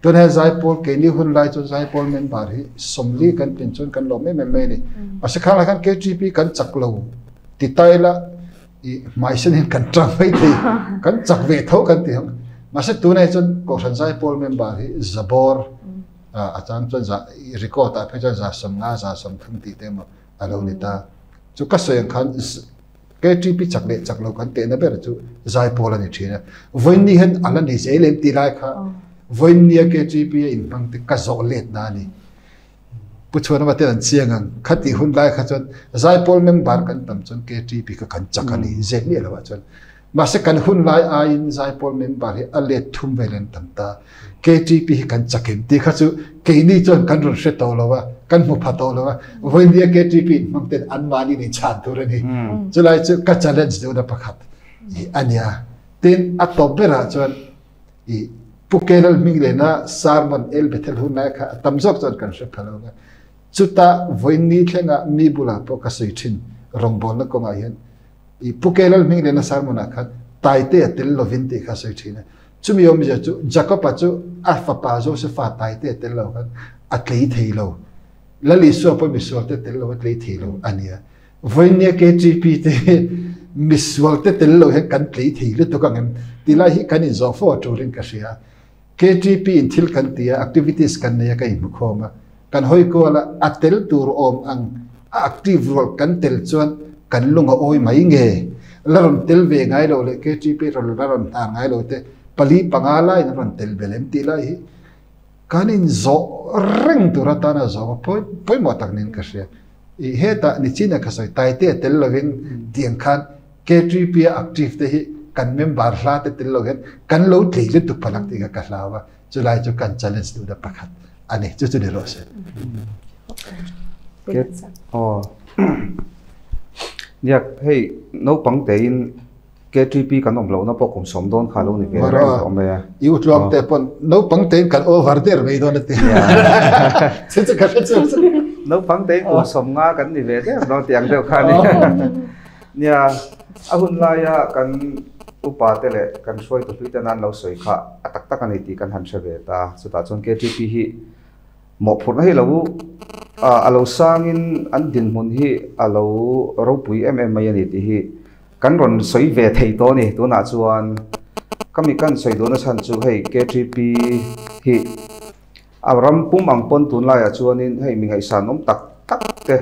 Tun he Zaipawl keini hun lai chuan Zaipawl member hi 40 kan tin chuan kan lawm em em mai a ni. Mahse khang lai khan KTP kan chak lo ti ta ila I hmai sen in kan tang mai thei kan chak ve tho kan ti ang mahse tunah hi chuan kohhran zaipawl member hi zabawr a chang chuan za record ah phei chuan za sawmnga za sawmthum tih te emaw a lo ni ta chu ka sawi ang khan KTP chak leh chak lo kan tehna ber chu zaipawl a ni thin a vawiin hian a la ni zel em tih lai kha vawiin nia KTP a inhmang te ka zawh let na a ni. Pu Chhuanama te an chiang ang khatih hun lai kha chuan Zaipawl member kan tam chuan KTP kha kan chak a ni zep miah lo ah chuan mahse kan hun lai aiin Zaipawl member hi a let thum vel an tam ta KTP hi kan chak em tih kha chu keini chuan kan rawn hre tawh lo a kan hmu pha tawh lo a vawinia KTP in hmang ten anmahni nen chhan tur a ni chulai chu ka challenge deuhna pakhat a nia tin a tawp berah chuan I Pu Kelal hming lena sermon El Bethel hun lai kha a tam zawk chuan kan hre pha lo nga. Chuta vawiin thlenga mi bulah pawh ka sawi thin rawngbawlna kawngah hian i Pu Kelal hming lena sermon ah khan Taite a tel lovin tih kha sawi thin a. Chumi awmzia chu Jacob-a chu a fapa Josefa Taite a tel lo khan a tlei thei lo. Lal Isua pawh misual te tel lo a tlei thei lo a nia. Vawinia KTP te hi misual te tel lo hian kan tlei thei lutuk ang em tih lai hi kan inzawh fo a turin ka hria. KTP in thil kan ti a, activities kan nei a ka inhmu khawm a, kan hawi kual a, a tel tur awm ang a active rual kan tel chuan kan lung a awi mai nge? La rawn tel ve ngai lo leh KTP rawn la rawn hnar ngai lo te pali panga laiin a rawn tel belh em tih lai hi kan inzawh reng tur atana zawh a pawimawh tak niin ka hria. I hetah nichin a ka sawi Taite a tel lovin tiang khan KTP a active te hi kan member hla te tel lo hian kan lo tlei lutuk phalak tih kha ka hlau a, chulai chu kan challenge duhna pakhat a ni. Chu chu ni rawh se. Aw. Niak hei naupang tein KTP kan awm lohna pawh kum sawm dawn kha lo ni ve reng tawh mai a. I utluang te pawn naupang tein kan over der mai dawn a ti. Chu chu ka hre chu. Naupang tein kum sawm nga kan ni ve der dawn tih ang deuh kha a ni. Nia, a hun laia kan upa te leh kan hruaitu hlui ten an lo sawi kha a tak tak a ni tih kan han hre ve ta. Chutah chuan KTP hi mawhphurhna hi lo a lo sangin an dinhmun hi a lo ropui em em mai a ni tih hi Kan rawn sawi ve thei tawh a ni. Tunah chuan ka mi kan sawi duhna chhan chu hei KTP hi a ram pum ang pawn tunlaiah chuanin hei mi ngaihsan awm tak tak te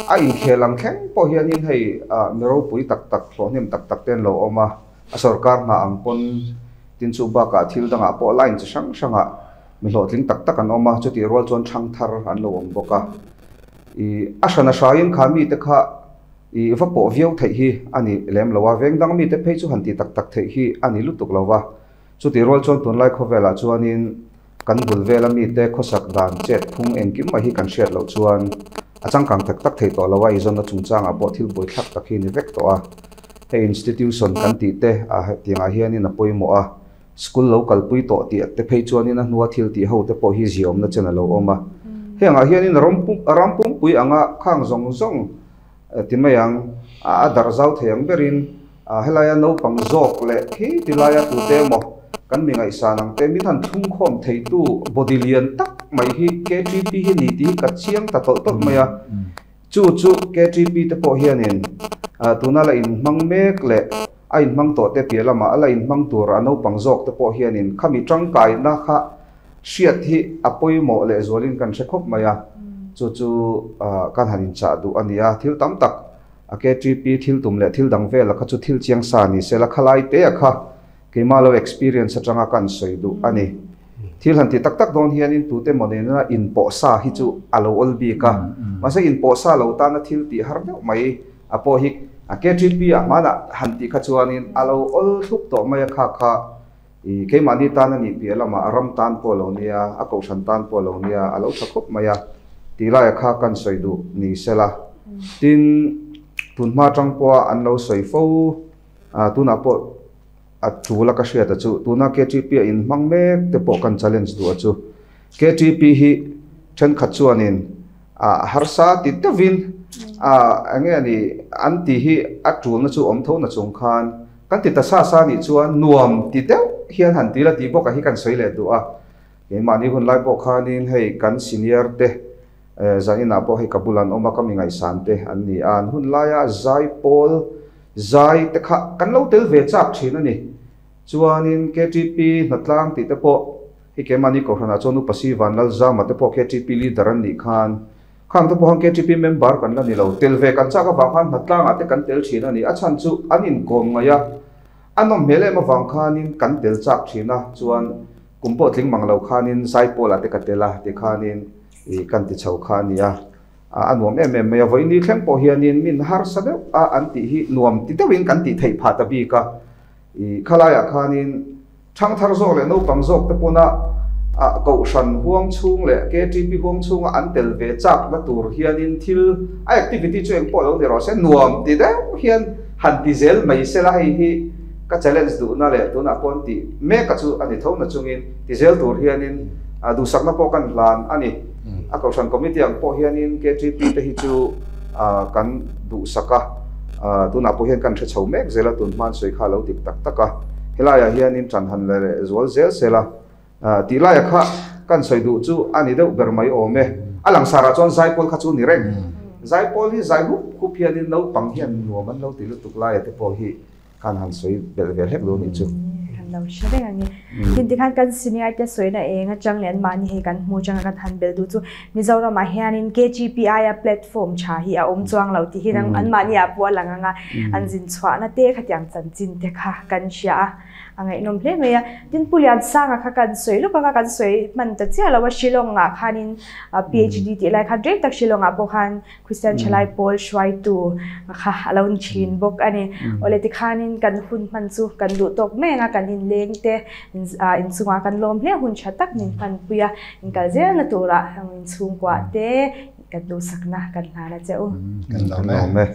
a inkhel ang thleng pawh hianin hei mi ropui tak tak hlawhhnem tak tak te an lo awm a, a sorkar hna ang pawn tin chu bakah thil dangah pawh line chi hrang hrangah mi hlawhtling tak tak an awm a, chutih rual chuan thangthar an lo awm bawk a. Ih a hran a hraiin kha mite kha I va pawh viau theih hi a ni lem lo a, veng dang mite phei chu han tih tak tak theih hi a ni lutuk lo va. Chutih rual chuan tunlai khawvelah chuanin kan bul vela mite khawsak dan chet phung engkim mai hi kan hriat loh chuan a changkang tak tak thei tawh lo a, eizawnna chungchangah pawh thil buaithlak tak hi ni vek tawh a. Hei institution kan tih te a hetiangah hianin a pawimawh a, school lo kalpui tawh tih te phei chuanin a hnua thil tih ho te pawh hi ziaawmna chen a lo awm a. Hengah hianin ram pumpui anga khang zawng zawng Ti mai ang, a darh zau thei ang berin helaia naupang zawk leh khi ti laia tute emaw kan mi ngaihsan ang te min han thlungkhawm theitu body lian tak mai hi KTP hi ni tih hi ka chiang ta tawlh tawlh mai a. Chu chu KTP te pawh hianin tuna la inhmang mek leh a inhmang tawh te piah lamah a la inhmang tur a naupang zawk te pawh hianin khami tangkaina kha Hriat hi a pawimawh leh zualin kan hre khawp mai a, chu chu kan han inchah duh a ni a, thil tam tak a KTP thil tum leh thil dang vela kha chu thil chiang sa ni se la, khalai te a kha keimah lo experience atanga kan sawi duh a ni. Thil han ti tak tak dawn hianin tute maw nena inpawh sa hi chu a lo awl bik a, mahse inpawh sa lo tana thil tih har deuh mai a pawh hi a KTP ah hmanah han tih kha chuanin a lo awl thlup tawh mai a kha kha. I keimahni tan a nih piah lamah a ram tan pawh a lo nia, a kohhran tan pawh a lo nia, a lo tha khawp mai a, tih laia kha kan sawi duh ni sela. Tin, tunhma atang pawha an lo sawi fo, tunah pawh a tul a ka hriat a chu, tuna KTP a inhmang mek te pawh kan challenge duh a chu. KTP hi thenkhat chuanin a harsa ti deuhin eng nge ni an tih hi a tulna chu awm tho na chung khan, Kan ti ta sa sa nih chuan nuam ti deuh hian han ti la tih bawk ah hi kan sawi leh duh a. Keimahni hun lai pawh khanin hei kan senior te zaninah pawh hei ka bul an awm a, ka mi ngaihsan te an ni a. An hun laia zaipawl Zai te kha kan lo tel ve chak thin a ni. Chuanin KTP hnatlang tih te pawh hi keimahni kohhranah chuan Upa Si Vanlalzama te pawh KTP leader an nih khan khang te pawh khan KTP member kan la ni lo. Tel ve kan chak avang khan hnatlangah te kan tel thin a ni. A chhan chu an inkawm ngaih a, a nawm hmel em avang khanin kan tel chak thin a. Chuan kum pawh tling mang lo khanin Zaipawlah te ka tel a tikhanin ih kan ti chho kha a ni a. A nuam em em mai a, vawiin ni thleng pawh hianin min harsa deuh a an tih hi nuam ti deuhin kan tih theih phah ta bik a. I khalaiah khanin thangthar zawk leh naupang zawk te pawna kohhran huang chhung leh KTP huang chhunga an tel ve chakna tur hianin thil a activity chu engpawh lo ni rawh se nuam ti deuh hian han ti zel mai sela hei hi ka challenge duhna leh tunah pawh an tih mek a chu a ni tho na chungin ti zel tur hianin duhsakna pawh kan hlan a ni. A kohhran committee ang pawh hianin KTP te hi chu kan duhsak a, tunah pawh hian kan hre chho mek zel a, tun hman sawi kha a lo dik tak tak a, helaiah hianin ṭan han la leh zual zel sel a, tih laia kha kan sawi duh chu a ni deuh ber mai awm e. A langsarah chuan Zaipawl kha chu ni reng. Zaipawl hi zai hup hup hianin naupang hian nuam an lo ti lutuk laia te pawh hi Khan han sawi belh ve hlek lo nih chu. Kan lo hre reng ang e. Tin tikhan kan senior te sawina eng atang leh anmahni hei kan hmu atanga kan han belh duh chu Mizoram ah hianin KGPI a platform tha hi a awm chuang lo tih hi anmahni ah pawh a lang ang a, an zin chhuahna te khatiang chanchin te kha kan hria a. A ngaihnawm hle mai a. Tin Pu Liansanga kha kan sawi lawk anga kan sawi hman ta chiah lo a, Shillong ah khanin PhD tih lai khan rei tak Shillong ah pawh khan Kristian Thalai Pawl hruaitu kha a lo ni thin bawk a ni. Awle tikhanin kan hun hman chu kan duh tawk mai ang a, kan inleng te inchungah kan lawm hle hun tha tak min hmanpui a, inkal zelna turah inchhungkuah te kan duhsakna kan hlan a che u. Kan lawm e.